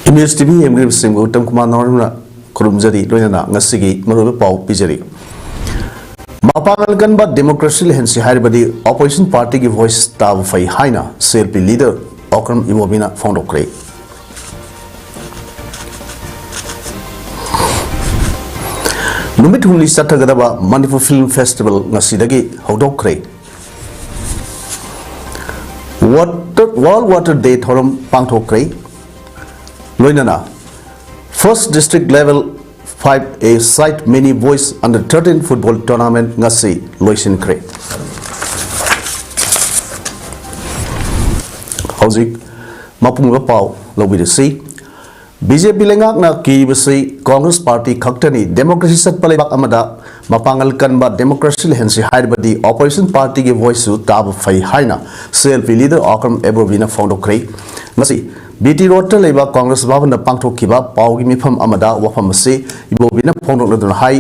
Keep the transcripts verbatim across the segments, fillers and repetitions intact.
Image T V ꯌꯦꯡꯕꯤꯔꯤꯕꯁꯤꯡꯕꯨ Uttam Kumar ꯅꯥꯎꯔꯦꯝꯅ ꯈꯨꯔꯨꯝꯖꯔꯤ, ꯂꯣꯏꯅꯅ ꯉꯁꯤꯒꯤ ꯃꯔꯨꯑꯣꯏꯕ ꯄꯥꯎ ꯄꯤꯖꯔꯤ꯫ ꯃꯄꯥꯡꯒꯜ ꯀꯟꯕ ꯗꯦꯃꯣꯀ꯭ꯔꯦꯁꯤ ꯂꯩꯍꯟꯁꯤ ꯍꯥꯏꯔꯕꯗꯤ ꯑꯣꯄꯣꯖꯤꯁꯟ ꯄꯥꯔꯇꯤꯒꯤ ꯚꯣꯏꯁ ꯇꯥꯕ ꯐꯩ ꯍꯥꯏꯅ C L P leader Okram ꯏꯕꯣꯕꯤꯅ ꯐꯣꯡꯗꯣꯛꯈ꯭ꯔꯦ꯫ ꯅꯨꯃꯤꯠ ꯍꯨꯝꯅꯤ ꯆꯠꯊꯒꯗꯕ ꯃꯅꯤꯄꯨꯔ ꯐꯤꯜꯝ ꯐꯦꯁꯇꯤꯚꯦꯜ ꯉꯁꯤꯗꯒꯤ ꯍꯧꯗꯣꯛꯈ꯭ꯔꯦ꯫ ꯋꯥꯇꯔ, ꯋꯥꯔꯜ ꯋꯥꯇꯔ ꯗꯦ ꯊꯧꯔꯝ ꯄꯥꯡꯊꯣꯛꯈ꯭ꯔꯦ꯫ ꯂꯣꯏꯅꯅ First District Level five A Side Mini Boys Under thirteen Football Tournament ꯉꯁꯤ ꯂꯣꯏꯁꯤꯟꯈ꯭ꯔꯦ꯫ ꯍꯧꯖꯤꯛ ꯃꯄꯨꯡ ꯑꯣꯏꯕ ꯄꯥꯎ ꯂꯧꯕꯤꯔꯁꯤ꯫ ꯕꯤ ꯖꯦ ꯄꯤ ꯂꯩꯉꯥꯛꯅ ꯀꯤꯔꯤꯕꯁꯤ ꯀꯣꯡꯒ꯭ꯔꯦꯁ ꯄꯥꯔꯇꯤ ꯈꯛꯇꯅꯤ꯫ ꯗꯦꯃꯣꯀ꯭ꯔꯦꯁꯤ ꯆꯠꯄ ꯂꯩꯕꯥꯛ ꯑꯃꯗ ꯃꯄꯥꯡꯒꯜ ꯀꯟꯕ ꯗꯦꯃꯣꯀ꯭ꯔꯦꯁꯤ ꯂꯩꯍꯟꯁꯤ ꯍꯥꯏꯔꯕꯗꯤ ꯑꯣꯄꯣꯖꯤꯁꯟ ꯄꯥꯔꯇꯤꯒꯤ ꯚꯣꯏꯁꯁꯨ ꯇꯥꯕ ꯐꯩ ꯍꯥꯏꯅ C L P leader Okram ꯑꯦꯕꯣꯕꯤꯅ ꯐꯣꯡꯗꯣꯛꯈ꯭ꯔꯦ꯫ ꯉꯁꯤ ꯕꯤ ꯇꯤ ꯔꯣꯗꯇ ꯂꯩꯕ ꯀꯣꯡꯒ꯭ꯔꯦꯁ ꯚꯕꯟꯗ ꯄꯥꯡꯊꯣꯛꯈꯤꯕ ꯄꯥꯎꯒꯤ ꯃꯤꯐꯝ ꯑꯃꯗ ꯋꯥꯐꯝ ꯑꯁꯤ ꯏꯕꯣꯕꯤꯅ ꯐꯣꯡꯗꯣꯛꯂꯗꯨꯅ ꯍꯥꯏ,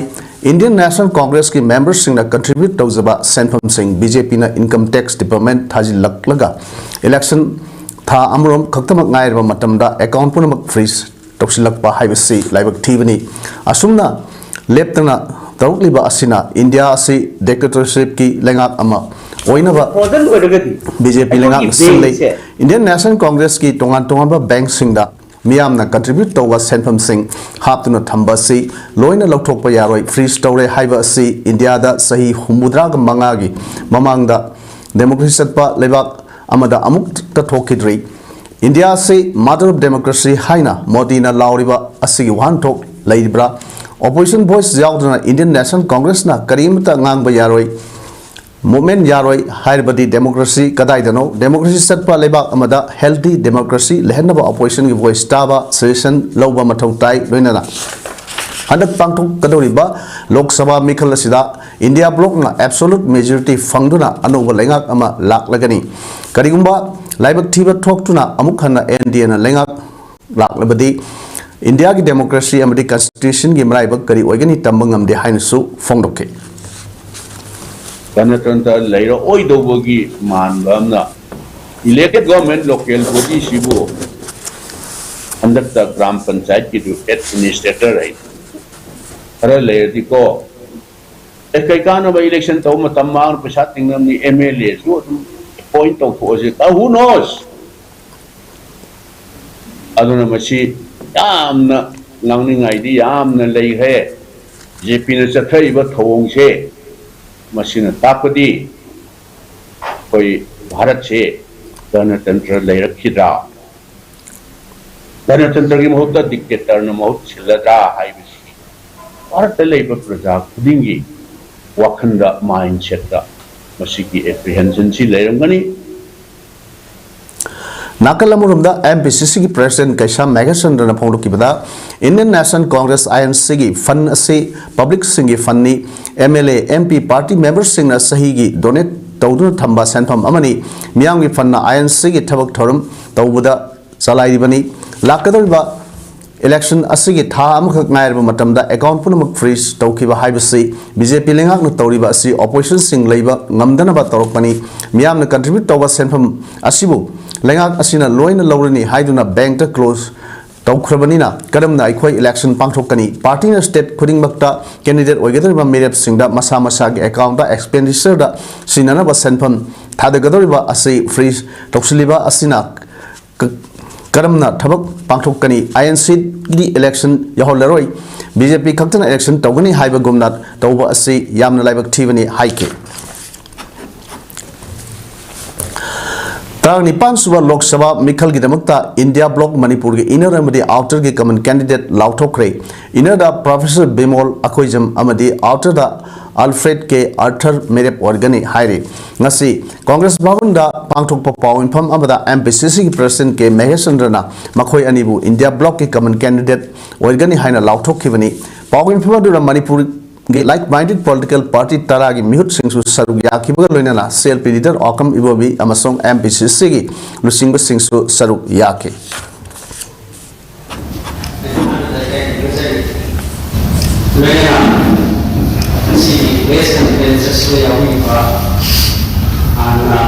ꯏꯟꯗꯤꯌꯟ ꯅꯦꯁꯅꯦꯜ ꯀꯣꯡꯒ꯭ꯔꯦꯁꯀꯤ ꯃꯦꯝꯕꯔꯁꯤꯡꯅ ꯀꯟꯇ꯭ꯔꯤꯕ꯭ꯌꯨꯠ ꯇꯧꯖꯕ ꯁꯦꯟꯐꯝꯁꯤꯡ ꯕꯤ ꯖꯦ ꯄꯤꯅ ꯏꯟꯀꯝ ꯇꯦꯛꯁ ꯗꯤꯄꯥꯔꯠꯃꯦꯟ ꯊꯥꯖꯤꯜꯂꯛꯂꯒ ꯏꯂꯦꯛꯁꯟ ꯊꯥ ꯑꯃꯔꯣꯝ ꯈꯛꯇꯃꯛ ꯉꯥꯏꯔꯕ ꯃꯇꯝꯗ ꯑꯦꯀꯥꯎꯟ ꯄꯨꯝꯅꯃꯛ ꯐ꯭ꯔꯤꯖ ꯇꯧꯁꯤꯜꯂꯛꯄ ꯍꯥꯏꯕꯁꯤ ꯂꯥꯏꯕꯛ ꯊꯤꯕꯅꯤ꯫ ꯑꯁꯨꯝꯅ ꯂꯦꯞꯇꯅ ꯇꯧꯔꯛꯂꯤꯕ ꯑꯁꯤꯅ ꯏꯟꯗꯤꯌꯥ ꯑꯁꯤ ꯗꯤꯛꯇꯦꯇꯔꯁꯤꯞꯀꯤ ꯂꯩꯉꯥꯛ ꯑꯃ ꯑꯣꯏꯅꯕ ꯕꯤ ꯖꯦ ꯄꯤ ꯂꯩꯉꯥꯛꯅ ꯁꯤꯜꯂꯤ꯫ ꯏꯟꯗꯤꯌꯟ ꯅꯦꯁꯅꯦꯜ ꯀꯣꯡꯒ꯭ꯔꯦꯁꯀꯤ ꯇꯣꯉꯥꯟ ꯇꯣꯉꯥꯟꯕ ꯕꯦꯡꯛꯁꯤꯡꯗ ꯃꯤꯌꯥꯝꯅ ꯀꯟꯇ꯭ꯔꯤꯕ꯭ꯌꯨꯠ ꯇꯧꯕ ꯁꯦꯟꯐꯝꯁꯤꯡ ꯍꯥꯞꯇꯨꯅ ꯊꯝꯕ ꯑꯁꯤ ꯂꯣꯏꯅ ꯂꯧꯊꯣꯛꯄ ꯌꯥꯔꯣꯏ, ꯐ꯭ꯔꯤꯖ ꯇꯧꯔꯦ ꯍꯥꯏꯕ ꯑꯁꯤ ꯏꯟꯗꯤꯌꯥꯗ ꯆꯍꯤ ꯍꯨꯝꯐꯨꯇꯔꯥꯒ ꯃꯉꯥꯒꯤ ꯃꯃꯥꯡꯗ ꯗꯦꯃꯣꯀ꯭ꯔꯦꯁꯤ ꯆꯠꯄ ꯂꯩꯕꯥꯛ ꯑꯃꯗ ꯑꯃꯨꯛꯇ ꯊꯣꯛꯈꯤꯗ꯭ꯔꯤ꯫ ꯏꯟꯗꯤꯌꯥ ꯑꯁꯤ mother of democracy ꯍꯥꯏꯅ ꯃꯣꯗꯤꯅ ꯂꯥꯎꯔꯤꯕ ꯑꯁꯤꯒꯤ ꯋꯥꯍꯟꯊꯣꯛ ꯂꯩꯔꯤꯕ꯭ꯔꯥ? ꯑꯣꯄꯣꯖꯤꯁꯟ ꯚꯣꯏꯁ ꯌꯥꯎꯗꯅ ꯏꯟꯗꯤꯌꯟ ꯅꯦꯁꯅꯦꯜ ꯀꯣꯡꯒ꯭ꯔꯦꯁꯅ ꯀꯔꯤꯃꯠꯇ ꯉꯥꯡꯕ ꯌꯥꯔꯣꯏ꯫ Movement ꯌꯥꯔꯣꯏ ꯍꯥꯏꯔꯕꯗꯤ democracy ꯀꯗꯥꯏꯗꯅꯣ? Democracy ꯆꯠꯄ ꯂꯩꯕꯥꯛ ꯑꯃꯗ healthy democracy ꯂꯩꯍꯟꯅꯕ oppositionꯒꯤ voice ꯇꯥꯕ, suggestion ꯂꯧꯕ ꯃꯊꯧ ꯇꯥꯏ꯫ ꯂꯣꯏꯅꯅ ꯍꯟꯗꯛ ꯄꯥꯡꯊꯣꯛꯀꯗꯧꯔꯤꯕ ꯂꯣꯛ ꯁꯚꯥ ꯃꯤꯈꯜ ꯑꯁꯤꯗ India blocꯅ absolute majority ꯐꯪꯗꯨꯅ ꯑꯅꯧꯕ ꯂꯩꯉꯥꯛ ꯑꯃ ꯂꯥꯛꯂꯒꯅꯤ꯫ ꯀꯔꯤꯒꯨꯝꯕ ꯂꯥꯏꯕꯛ ꯊꯤꯕ ꯊꯣꯛꯇꯨꯅ ꯑꯃꯨꯛ ꯍꯟꯅ NDAꯅ ꯂꯩꯉꯥꯛ ꯂꯥꯛꯂꯕꯗꯤ Indiaꯒꯤ democracy ꯑꯃꯗꯤ constitutionꯒꯤ ꯃꯔꯥꯏꯕꯛ ꯀꯔꯤ ꯑꯣꯏꯒꯅꯤ ꯇꯝꯕ ꯉꯝꯗꯦ ꯍꯥꯏꯅꯁꯨ ꯐꯣꯡꯗꯣꯛꯈꯤ꯫ ꯒꯅꯇꯟꯇ꯭ꯔ ꯂꯩꯔꯛꯑꯣꯏꯗꯧꯕꯒꯤ ꯃꯥꯟꯕ ꯑꯃꯅ elected government local bodyꯁꯤꯕꯨ ꯍꯟꯗꯛꯇ ꯒ꯭ꯔꯥꯝ ꯄꯟꯆꯥꯌꯠꯀꯤꯗꯨ administrator ꯍꯥꯏ ꯈꯔ ꯂꯩꯔꯗꯤꯀꯣ ꯑꯦ ꯀꯩ ꯀꯥꯟꯅꯕ election ꯇꯧꯕ ꯃꯇꯝ ꯃꯥꯡ ꯄꯩꯁꯥ ꯇꯤꯡꯅꯕꯅꯤ MLAꯁꯨ ꯑꯗꯨꯝ appoint ꯇꯧꯊꯣꯛꯑꯁꯤ who knows ꯑꯗꯨꯅ ꯃꯁꯤ ꯌꯥꯝꯅ ꯉꯥꯡꯅꯤꯡꯉꯥꯏꯗꯤ ꯌꯥꯝꯅ ꯂꯩꯈ꯭ꯔꯦ꯫ BJPꯅ ꯆꯠꯊꯔꯤꯕ ꯊꯧꯑꯣꯡꯁꯦ ꯃꯁꯤꯅ ꯇꯥꯛꯄꯗꯤ ꯑꯩꯈꯣꯏ ꯚꯥꯔꯠꯁꯦ ꯒꯅꯇꯟꯇ꯭ꯔ ꯂꯩꯔꯛꯈꯤꯗ꯭ꯔꯥ? ꯒꯅꯇꯟꯇ꯭ꯔꯒꯤ ꯃꯍꯨꯠꯇ dictatorꯅ ꯃꯍꯨꯠ ꯁꯤꯜꯂꯗ꯭ꯔꯥ ꯍꯥꯏꯕꯁꯤ ꯚꯥꯔꯠꯇ ꯂꯩꯕ ꯄ꯭ꯔꯖꯥ ꯈꯨꯗꯤꯡꯒꯤ ꯋꯥꯈꯜꯗ mindsetꯇ ꯃꯁꯤꯒꯤ apprehensionꯁꯤ ꯂꯩꯔꯝꯒꯅꯤ꯫ ꯅꯥꯀꯜ ꯑꯃꯔꯣꯝꯗ MPCCꯒꯤ president ꯀꯩꯁꯥꯝ ꯃꯦꯘꯆꯟꯗ꯭ꯔꯅ ꯐꯣꯡꯗꯣꯛꯈꯤꯕꯗ Indian National Congress INCꯒꯤ fund ꯑꯁꯤ publicꯁꯤꯡꯒꯤ fundꯅꯤ꯫ MLA, MP, party memberꯁꯤꯡꯅ ꯆꯍꯤꯒꯤ donate ꯇꯧꯗꯨꯅ ꯊꯝꯕ ꯁꯦꯟꯐꯝ ꯑꯃꯅꯤ꯫ ꯃꯤꯌꯥꯝꯒꯤ fundꯅ INCꯒꯤ ꯊꯕꯛ ꯊꯧꯔꯝ ꯇꯧꯕꯗ ꯆꯂꯥꯏꯔꯤꯕꯅꯤ꯫ ꯂꯥꯛꯀꯗꯧꯔꯤꯕ election ꯑꯁꯤꯒꯤ ꯊꯥ ꯑꯃꯈꯛ ꯉꯥꯏꯔꯕ ꯃꯇꯝꯗ account ꯄꯨꯝꯅꯃꯛ freeze ꯇꯧꯈꯤꯕ ꯍꯥꯏꯕꯁꯤ BJP ꯂꯩꯉꯥꯛꯅ ꯇꯧꯔꯤꯕ ꯑꯁꯤ oppositionꯁꯤꯡ ꯂꯩꯕ ꯉꯝꯗꯅꯕ ꯇꯧꯔꯛꯄꯅꯤ꯫ ꯃꯤꯌꯥꯝꯅ contribute ꯇꯧꯕ ꯁꯦꯟꯐꯝ ꯑꯁꯤꯕꯨ ꯂꯩꯉꯥꯛ ꯑꯁꯤꯅ ꯂꯣꯏꯅ ꯂꯧꯔꯅꯤ ꯍꯥꯏꯗꯨꯅ bankꯇ close ꯇꯧꯈ꯭ꯔꯕꯅꯤꯅ ꯀꯔꯝꯅ ꯑꯩꯈꯣꯏ election ꯄꯥꯡꯊꯣꯛꯀꯅꯤ? Partyꯅ state ꯈꯨꯗꯤꯡꯃꯛꯇ candidate ꯑꯣꯏꯒꯗꯧꯔꯤꯕ ꯃꯤꯔꯦꯞꯁꯤꯡꯗ ꯃꯁꯥ ꯃꯁꯥꯒꯤ accountꯇ expenditureꯗ ꯁꯤꯖꯤꯟꯅꯅꯕ ꯁꯦꯟꯐꯝ ꯊꯥꯗꯒꯗꯧꯔꯤꯕ ꯑꯁꯤ freeze ꯇꯧꯁꯤꯜꯂꯤꯕ ꯑꯁꯤꯅ ꯀ-, ꯀꯔꯝꯅ ꯊꯕꯛ ꯄꯥꯡꯊꯣꯛꯀꯅꯤ? INCꯒꯤ election ꯌꯥꯎꯍꯜꯂꯔꯣꯏ꯫ BJP ꯈꯛꯇꯅ election ꯇꯧꯒꯅꯤ ꯍꯥꯏꯕꯒꯨꯝꯅ ꯇꯧꯕ ꯑꯁꯤ ꯌꯥꯝꯅ ꯂꯥꯏꯕꯛ ꯊꯤꯕꯅꯤ ꯍꯥꯏꯈꯤ꯫ ꯇꯔꯥꯅꯤꯄꯥꯟ ꯁꯨꯕ ꯂꯣꯛ ꯁꯚꯥ ꯃꯤꯈꯜꯒꯤꯗꯃꯛꯇ India bloc ꯃꯅꯤꯄꯨꯔꯒꯤ inner ꯑꯃꯗꯤ outerꯒꯤ common candidate ꯂꯥꯎꯊꯣꯛꯈ꯭ꯔꯦ꯫ Innerꯗ Professor ꯕꯤꯃꯣꯜ ꯑꯈꯣꯏꯖꯝ ꯑꯃꯗꯤ outerꯗ ꯑꯜꯐ꯭ꯔꯦꯗ ꯀꯦ ꯑꯥꯔꯊꯔ ꯃꯤꯔꯦꯞ ꯑꯣꯏꯔꯒꯅꯤ ꯍꯥꯏꯔꯤ꯫ ꯉꯁꯤ ꯀꯣꯡꯒ꯭ꯔꯦꯁ ꯚꯕꯟꯗ ꯄꯥꯡꯊꯣꯛꯄ ꯄꯥꯎ ꯃꯤꯐꯝ ꯑꯃꯗ ꯑꯦꯝ ꯄꯤ ꯁꯤ ꯁꯤꯒꯤ ꯄ꯭ꯔꯁꯤꯗꯦꯟꯠ ꯀꯦ ꯃꯍꯦꯁ ꯆꯟꯗ꯭ꯔꯅ ꯃꯈꯣꯏ ꯑꯅꯤꯕꯨ ꯏꯟꯗꯤꯌꯥ ꯕ꯭ꯂꯣꯛꯀꯤ ꯀꯃꯟ ꯀꯦꯟꯗꯤꯗꯦꯠ ꯑꯣꯏꯔꯒꯅꯤ ꯍꯥꯏꯅ ꯂꯥꯎꯊꯣꯛꯈꯤꯕꯅꯤ꯫ ꯄꯥꯎ ꯃꯤꯐꯝ ꯑꯗꯨꯗ ꯃꯅꯤꯄꯨꯔꯒꯤ ꯂꯥꯏꯛ ꯃꯥꯏꯟꯗꯦꯗ ꯄꯣꯂꯤꯇꯤꯀꯦꯜ ꯄꯥꯔꯇꯤ ꯇꯔꯥꯒꯤ ꯃꯤꯍꯨꯠꯁꯤꯡꯁꯨ ꯁꯔꯨꯛ ꯌꯥꯈꯤꯕꯒ ꯂꯣꯏꯅꯅ ꯁꯤ ꯑꯦꯜ ꯄꯤ ꯂꯤꯗꯔ ꯑꯣꯀꯝ ꯏꯕꯣꯕꯤ ꯑꯃꯁꯨꯡ ꯑꯦꯝ ꯄꯤ ꯁꯤ ꯁꯤꯒꯤ ꯂꯨꯆꯤꯡꯕꯁꯤꯡꯁꯨ ꯁꯔꯨꯛ ꯌꯥꯈꯤ꯫ ꯂꯣꯏꯅꯅ ꯉꯁꯤꯒꯤ ꯄ꯭ꯔꯦꯁ ꯀꯟꯐꯔꯦꯟꯁ ꯑꯁꯤꯗ ꯌꯥꯎꯕꯤꯔꯤꯕ ꯍꯥꯟꯅ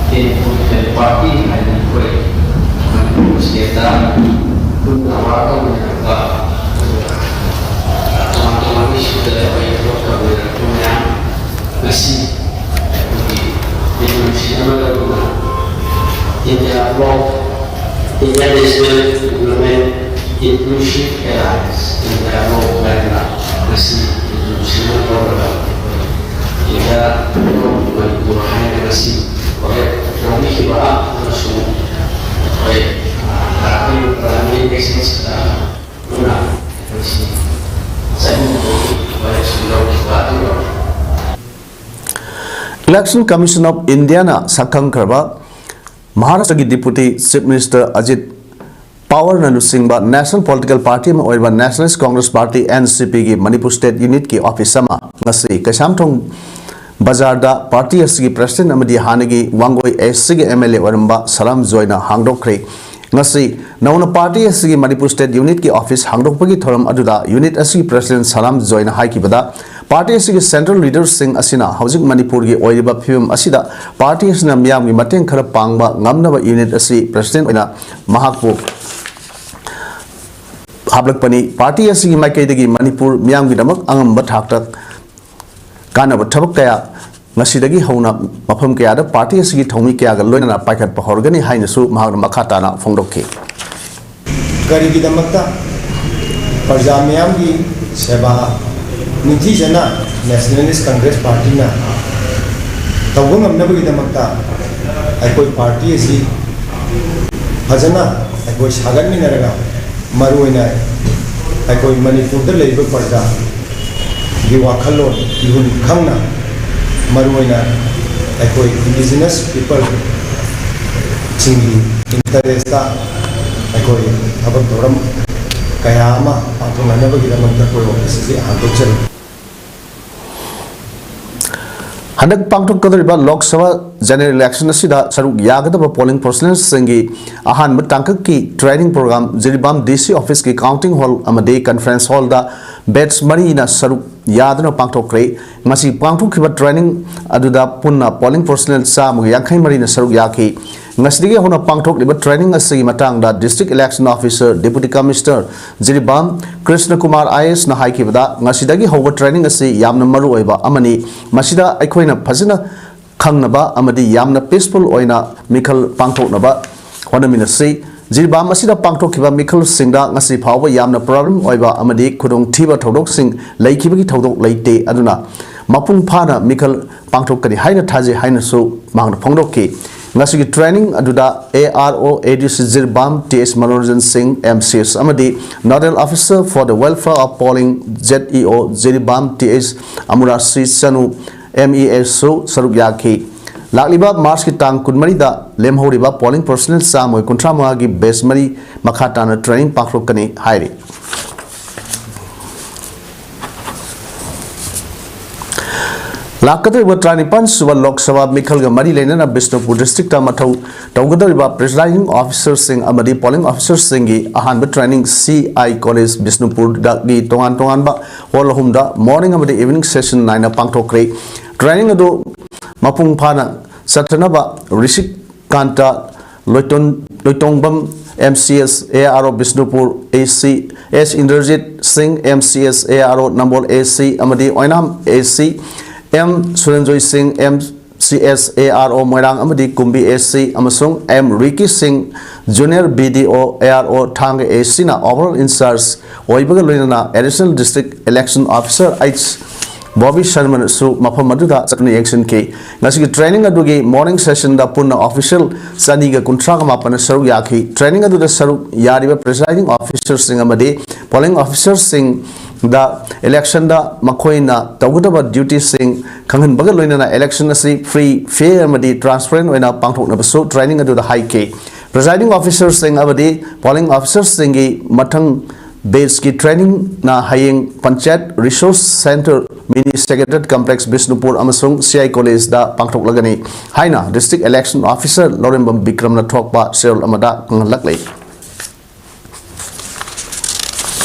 ꯄꯣꯂꯤꯇꯤꯀꯦꯜ ꯄꯥꯔꯇꯤ ꯍꯥꯏꯅ ꯑꯩꯈꯣꯏ ꯃꯅꯤꯄꯨꯔ ꯁ꯭ꯇꯦꯠꯇ ꯄꯨꯟꯅ ꯋꯥꯔꯛ ꯇꯧꯃꯤꯟꯅꯔꯛꯄ, ꯑꯗꯨꯒ ꯇꯣꯉꯥꯟ ꯇꯣꯉꯥꯟꯕ ꯏꯁꯨꯗ ꯑꯩꯈꯣꯏ ꯊꯕꯛ ꯇꯧꯃꯤꯟꯅꯔꯛꯄ ꯃꯌꯥꯝ ꯉꯁꯤ ꯑꯩꯈꯣꯏꯒꯤ ꯔꯤꯖꯣꯂꯨꯁꯟ ꯑꯃ ꯂꯧꯗꯨꯅ India bloc, India national development inclusive alliance, India bloc ꯍꯥꯏꯗꯅ ꯉꯁꯤ ꯔꯤꯖꯣꯂꯨꯁꯟ ꯑꯃ ꯂꯧꯔꯒ ꯏꯟꯗꯤꯌꯥ ꯕ꯭ꯂꯣꯛ ꯃꯅꯤꯄꯨꯔ ꯍꯥꯏꯅ ꯉꯁꯤ ꯋꯥꯔꯦꯞ ꯂꯧꯕꯤꯈꯤꯕ ꯑꯃꯁꯨꯡ ꯑꯩꯈꯣꯏ ꯂꯥꯛꯂꯤꯕ ꯄꯥꯔꯂꯤꯌꯥꯃꯦꯟ ꯏꯂꯦꯛꯁꯟꯁꯤꯗ ꯄꯨꯟꯅ ꯑꯩꯈꯣꯏꯁꯤ ꯆꯠꯃꯤꯟꯅꯕꯒꯤ ꯋꯥꯔꯦꯞꯁꯨ ꯂꯧꯈꯤꯕ ꯑꯗꯨꯒ Election Commission of Indiaꯅ ꯁꯛꯈꯪꯈ꯭ꯔꯕ ꯃꯍꯥꯔꯥꯁꯇ꯭ꯔꯒꯤ ꯗꯤꯄꯨꯇꯤ ꯆꯤꯐ ꯃꯤꯅꯤꯁꯇꯔ ꯑꯖꯤꯠ ꯄꯋꯥꯔꯅ ꯂꯨꯆꯤꯡꯕ ꯅꯦꯁꯅꯦꯜ ꯄꯣꯂꯤꯇꯤꯀꯦꯜ ꯄꯥꯔꯇꯤ ꯑꯃ ꯑꯣꯏꯔꯤꯕ nationalist Congress party, N C ꯄꯤꯒꯤ ꯃꯅꯤꯄꯨꯔ ꯁ꯭ꯇꯦꯠ ꯌꯨꯅꯤꯠꯀꯤ ꯑꯣꯐꯤꯁ ꯑꯃ ꯉꯁꯤ ꯀꯩꯁꯥꯝꯊꯣꯡ ꯕꯖꯥꯔꯗ ꯄꯥꯔꯇꯤ ꯑꯁꯤꯒꯤ ꯄ꯭ꯔꯁꯤꯗꯦꯟꯠ ꯑꯃꯗꯤ ꯍꯥꯟꯅꯒꯤ ꯋꯥꯡꯒꯣꯏ ꯑꯦꯁ ꯁꯤꯒꯤ ꯑꯦꯝ ꯑꯦꯜ ꯑꯦ ꯑꯣꯏꯔꯝꯕ ꯁꯂꯥꯝ ꯖꯣꯏꯅ ꯍꯥꯡꯗꯣꯛꯈ꯭ꯔꯦ꯫ ꯉꯁꯤ ꯅꯧꯅ ꯄꯥꯔꯇꯤ ꯑꯁꯤꯒꯤ ꯃꯅꯤꯄꯨꯔ ꯁ꯭ꯇꯦꯠ ꯌꯨꯅꯤꯠꯀꯤ ꯑꯣꯐꯤꯁ ꯍꯥꯡꯗꯣꯛꯄꯒꯤ ꯊꯧꯔꯝ ꯑꯗꯨꯗ ꯌꯨꯅꯤꯠ ꯑꯁꯤꯒꯤ ꯄ꯭ꯔꯁꯤꯗꯦꯟꯠ ꯁꯂꯥꯝ ꯖꯣꯏꯅ ꯍꯥꯏꯈꯤꯕꯗ, ꯄꯥꯔꯇꯤ ꯑꯁꯤꯒꯤ ꯁꯦꯟꯇ꯭ꯔꯦꯜ ꯂꯤꯗꯔꯁꯤꯡ ꯑꯁꯤꯅ ꯍꯧꯖꯤꯛ ꯃꯅꯤꯄꯨꯔꯒꯤ ꯑꯣꯏꯔꯤꯕ ꯐꯤꯕꯝ ꯑꯁꯤꯗ ꯄꯥꯔꯇꯤ ꯑꯁꯤꯅ ꯃꯤꯌꯥꯝꯒꯤ ꯃꯇꯦꯡ ꯈꯔ ꯄꯥꯡꯕ ꯉꯝꯅꯕ ꯌꯨꯅꯤꯠ ꯑꯁꯤ ꯄ꯭ꯔꯁꯤꯗꯦꯟꯠ ꯑꯣꯏꯅ ꯃꯍꯥꯛꯄꯨ ꯍꯥꯞꯂꯛꯄꯅꯤ꯫ ꯄꯥꯔꯇꯤ ꯑꯁꯤꯒꯤ ꯃꯥꯏꯀꯩꯗꯒꯤ ꯃꯅꯤꯄꯨꯔ ꯃꯤꯌꯥꯝꯒꯤꯗꯃꯛ ꯑꯉꯝꯕ ꯊꯥꯛꯇ ꯀꯥꯟꯅꯕ ꯊꯕꯛ ꯀꯌꯥ ꯉꯁꯤꯗꯒꯤ ꯍꯧꯅ ꯃꯐꯝ ꯀꯌꯥꯗ ꯄꯥꯔꯇꯤ ꯑꯁꯤꯒꯤ ꯊꯧꯃꯤ ꯀꯌꯥꯒ ꯂꯣꯏꯅꯅ ꯄꯥꯏꯈꯠꯄ ꯍꯧꯔꯒꯅꯤ ꯍꯥꯏꯅꯁꯨ ꯃꯍꯥꯛꯅ ꯃꯈꯥ ꯇꯥꯅ ꯐꯣꯡꯗꯣꯛꯈꯤ꯫ ꯀꯔꯤꯒꯤꯗꯃꯛꯇ? ꯄ꯭ꯔꯖꯥ ꯃꯤꯌꯥꯝꯒꯤ ꯁꯦꯕꯥ ꯅꯤꯡꯊꯤꯖꯅ ꯅꯦꯁꯅꯦꯂꯤꯁ ꯀꯪꯒ꯭ꯔꯦꯁ ꯄꯥꯔꯇꯤꯅ ꯇꯧꯕ ꯉꯝꯅꯕꯒꯤꯗꯃꯛꯇ ꯑꯩꯈꯣꯏ ꯄꯥꯔꯇꯤ ꯑꯁꯤ ꯐꯖꯅ ꯑꯩꯈꯣꯏ ꯁꯥꯒꯠꯃꯤꯟꯅꯔꯒ, ꯃꯔꯨꯑꯣꯏꯅ ꯑꯩꯈꯣꯏ ꯃꯅꯤꯄꯨꯔꯗ ꯂꯩꯔꯤꯕ ꯄ꯭ꯔꯖꯥ ꯒꯤ ꯋꯥꯈꯜꯂꯣꯟ ꯏꯍꯨꯟ ꯈꯪꯅ ꯃꯔꯨꯑꯣꯏꯅ ꯑꯩꯈꯣꯏ indigenous people ꯁꯤꯡꯒꯤ interest ꯑꯩꯈꯣꯏ ꯊꯕꯛ ꯊꯧꯔꯝ ꯀꯌꯥ ꯑꯃ ꯄꯥꯡꯊꯣꯛꯅꯅꯕꯒꯤꯗꯃꯛꯇ ꯑꯩꯈꯣꯏ office ꯑꯁꯤ ꯍꯥꯡꯗꯣꯛꯆꯔꯤ꯫ ꯍꯟꯗꯛ ꯄꯥꯡꯊꯣꯛꯀꯗꯧꯔꯤꯕ ꯂꯣꯛ ꯁꯚꯥ general election ꯑꯁꯤꯗ ꯁꯔꯨꯛ ꯌꯥꯒꯗꯕ polling personnelꯁꯤꯡꯒꯤ ꯑꯍꯥꯟꯕ ꯇꯥꯡꯀꯛꯀꯤ training program Jiribam DC officeꯀꯤ counting hall ꯑꯃꯗꯤ conference hallꯗ batch ꯃꯔꯤꯅ ꯁꯔꯨꯛ ꯌꯥꯗꯨꯅ ꯄꯥꯡꯊꯣꯛꯈ꯭ꯔꯦ꯫ ꯃꯁꯤ ꯄꯥꯡꯊꯣꯛꯈꯤꯕ training ꯑꯗꯨꯗ ꯄꯨꯟꯅ polling personnel ꯆꯥꯝꯃꯒ ꯌꯥꯡꯈꯩ ꯃꯔꯤꯅ ꯁꯔꯨꯛ ꯌꯥꯈꯤ꯫ ꯉꯁꯤꯗꯒꯤ ꯍꯧꯅ ꯄꯥꯡꯊꯣꯛꯂꯤꯕ training ꯑꯁꯤꯒꯤ ꯃꯇꯥꯡꯗ district election officer, deputy commissioner Jiribam Krishna Kumar IASꯅ ꯍꯥꯏꯈꯤꯕꯗ, ꯉꯁꯤꯗꯒꯤ ꯍꯧꯕ training ꯑꯁꯤ ꯌꯥꯝꯅ ꯃꯔꯨ ꯑꯣꯏꯕ ꯑꯃꯅꯤ꯫ ꯃꯁꯤꯗ ꯑꯩꯈꯣꯏꯅ ꯐꯖꯅ ꯈꯪꯅꯕ ꯑꯃꯗꯤ ꯌꯥꯝꯅ peaceful ꯑꯣꯏꯅ ꯃꯤꯈꯜ ꯄꯥꯡꯊꯣꯛꯅꯕ ꯍꯣꯠꯅꯃꯤꯟꯅꯁꯤ꯫ ꯖꯤꯔꯤꯕꯥꯝ ꯑꯁꯤꯗ ꯄꯥꯡꯊꯣꯛꯈꯤꯕ ꯃꯤꯈꯜꯁꯤꯡꯗ ꯉꯁꯤ ꯐꯥꯎꯕ ꯌꯥꯝꯅ problem ꯑꯣꯏꯕ ꯑꯃꯗꯤ ꯈꯨꯗꯣꯡꯊꯤꯕ ꯊꯧꯗꯣꯛꯁꯤꯡ ꯂꯩꯈꯤꯕꯒꯤ ꯊꯧꯗꯣꯛ ꯂꯩꯇꯦ꯫ ꯑꯗꯨꯅ ꯃꯄꯨꯡ ꯐꯥꯅ ꯃꯤꯈꯜ ꯄꯥꯡꯊꯣꯛꯀꯅꯤ ꯍꯥꯏꯅ ꯊꯥꯖꯩ ꯍꯥꯏꯅꯁꯨ ꯃꯍꯥꯛꯅ ꯐꯣꯡꯗꯣꯛꯈꯤ꯫ ꯉꯁꯤꯒꯤ training ꯑꯗꯨꯗ ARO ADC ꯖꯤꯔꯤꯕꯥꯝ ꯇꯤ ꯑꯦꯁ ꯃꯅꯣꯔꯟꯖꯟ ꯁꯤꯡ, MCS, ꯑꯃꯗꯤ Nodal Officer for the Welfare of Polling, ZEO, Jiribam T S ꯑꯃꯨꯔꯥꯁꯤ ꯆꯅꯨ, MES, ꯁꯨ ꯁꯔꯨꯛ ꯌꯥꯈꯤ꯫ ꯂꯥꯛꯂꯤꯕ ꯃꯥꯔꯆꯀꯤ ꯇꯥꯡ ꯀꯨꯟꯃꯔꯤꯗ ꯂꯦꯝꯍꯧꯔꯤꯕ polling personnel ꯆꯥꯝꯃꯒ ꯀꯨꯟꯊ꯭ꯔꯥ ꯃꯉꯥꯒꯤ batch ꯃꯔꯤ ꯃꯈꯥ ꯇꯥꯅ training ꯄꯥꯡꯊꯣꯛꯀꯅꯤ ꯍꯥꯏꯔꯤ꯫ ꯂꯥꯛꯀꯗꯧꯔꯤꯕ ꯇꯔꯥꯅꯤꯄꯥꯟ ꯁꯨꯕ ꯂꯣꯛ ꯁꯚꯥ ꯃꯤꯈꯜꯒ ꯃꯔꯤ ꯂꯩꯅꯅ ꯕꯤꯁꯅꯨꯄꯨꯔ districtꯇ ꯃꯊꯧ ꯇꯧꯒꯗꯧꯔꯤꯕ presiding officerꯁꯤꯡ ꯑꯃꯗꯤ polling officerꯁꯤꯡꯒꯤ ꯑꯍꯥꯟꯕ training CI College ꯕꯤꯁꯅꯨꯄꯨꯔꯗꯒꯤ ꯇꯣꯉꯥꯟ ꯇꯣꯉꯥꯟꯕ hall ꯑꯍꯨꯝꯗ morning ꯑꯃꯗꯤ evening session ꯅꯥꯏꯅ ꯄꯥꯡꯊꯣꯛꯈ꯭ꯔꯦ꯫ Training ꯑꯗꯨ ꯃꯄꯨꯡ ꯐꯥꯅ ꯆꯠꯊꯅꯕ ꯔꯤꯁꯤꯛ ꯀꯥꯟꯇ ꯂꯣꯏꯇꯣꯟ-, ꯂꯣꯏꯇꯣꯡꯕꯝ, MCS, ARO Bishnupur, AC, S Indrajit ꯁꯤꯡ, MCS, ARO ꯅꯝꯕꯣꯜ, AC, ꯑꯃꯗꯤ ꯑꯣꯏꯅꯥꯝ, AC, M ꯁꯨꯔꯟꯖꯣꯏ ꯁꯤꯡ, MCS, ARO ꯃꯣꯏꯔꯥꯡ ꯑꯃꯗꯤ ꯀꯨꯝꯕꯤ, AC, ꯑꯃꯁꯨꯡ M ꯔꯤꯀꯤ ꯁꯤꯡ, junior BDO, ARO ꯊꯥꯡꯒ, ACꯅ overall in charge ꯑꯣꯏꯕꯒ ꯂꯣꯏꯅꯅ Additional District Election Officer H Bobby ꯁꯔꯃꯅꯁꯨ ꯃꯐꯝ ꯑꯗꯨꯗ ꯆꯠꯇꯨꯅ ꯌꯦꯡꯁꯤꯟꯈꯤ꯫ ꯉꯁꯤꯒꯤ training ꯑꯗꯨꯒꯤ morning sessionꯗ ꯄꯨꯟꯅ official ꯆꯅꯤꯒ ꯀꯨꯟꯊ꯭ꯔꯥꯒ ꯃꯥꯄꯟꯅ ꯁꯔꯨꯛ ꯌꯥꯈꯤ꯫ Training ꯑꯗꯨꯗ ꯁꯔꯨꯛ ꯌꯥꯔꯤꯕ presiding officerꯁꯤꯡ ꯑꯃꯗꯤ polling officerꯁꯤꯡ ꯗ ꯏꯂꯦꯛꯁꯟꯗ ꯃꯈꯣꯏꯅ ꯇꯧꯒꯗꯕ ꯗ꯭ꯌꯨꯇꯤꯁꯤꯡ ꯈꯪꯍꯟꯕꯒ ꯂꯣꯏꯅꯅ ꯏꯂꯦꯛꯁꯟ ꯑꯁꯤ ꯐ꯭ꯔꯤ, ꯐꯦꯌꯔ ꯑꯃꯗꯤ ꯇ꯭ꯔꯥꯟꯁꯄꯔꯦꯟ ꯑꯣꯏꯅ ꯄꯥꯡꯊꯣꯛꯅꯕꯁꯨ ꯇ꯭ꯔꯦꯅꯤꯡ ꯑꯗꯨꯗ ꯍꯥꯏꯈꯤ꯫ ꯄ꯭ꯔꯤꯖꯥꯏꯗꯤꯡ ꯑꯣꯐꯤꯁꯔꯁꯤꯡ ꯑꯃꯗꯤ ꯄꯣꯂꯤꯡ ꯑꯣꯐꯤꯁꯔꯁꯤꯡꯒꯤ ꯃꯊꯪ ꯕꯦꯆꯀꯤ ꯇ꯭ꯔꯦꯅꯤꯡꯅ ꯍꯌꯦꯡ ꯄꯟꯆꯥꯌꯠ ꯔꯤꯁꯣꯔꯁ ꯁꯦꯟꯇꯔ, ꯃꯤꯅꯤ ꯁꯦꯀ꯭ꯔꯦꯇꯦꯔꯤꯌꯦꯠ ꯀꯝꯄ꯭ꯂꯦꯛꯁ ꯕꯤꯁꯅꯨꯄꯨꯔ ꯑꯃꯁꯨꯡ ꯁꯤꯑꯥꯏ ꯀꯣꯂꯦꯖꯗ ꯄꯥꯡꯊꯣꯛꯂꯒꯅꯤ ꯍꯥꯏꯅ ꯗꯤꯁꯇ꯭ꯔꯤꯛ ꯏꯂꯦꯛꯁꯟ ꯑꯣꯐꯤꯁꯔ ꯂꯧꯔꯦꯝꯕꯝ ꯕꯤꯀ꯭ꯔꯝꯅ ꯊꯣꯛꯄ ꯆꯦꯔꯣꯜ ꯑꯃꯗ ꯈꯪꯍꯜꯂꯛꯂꯤ꯫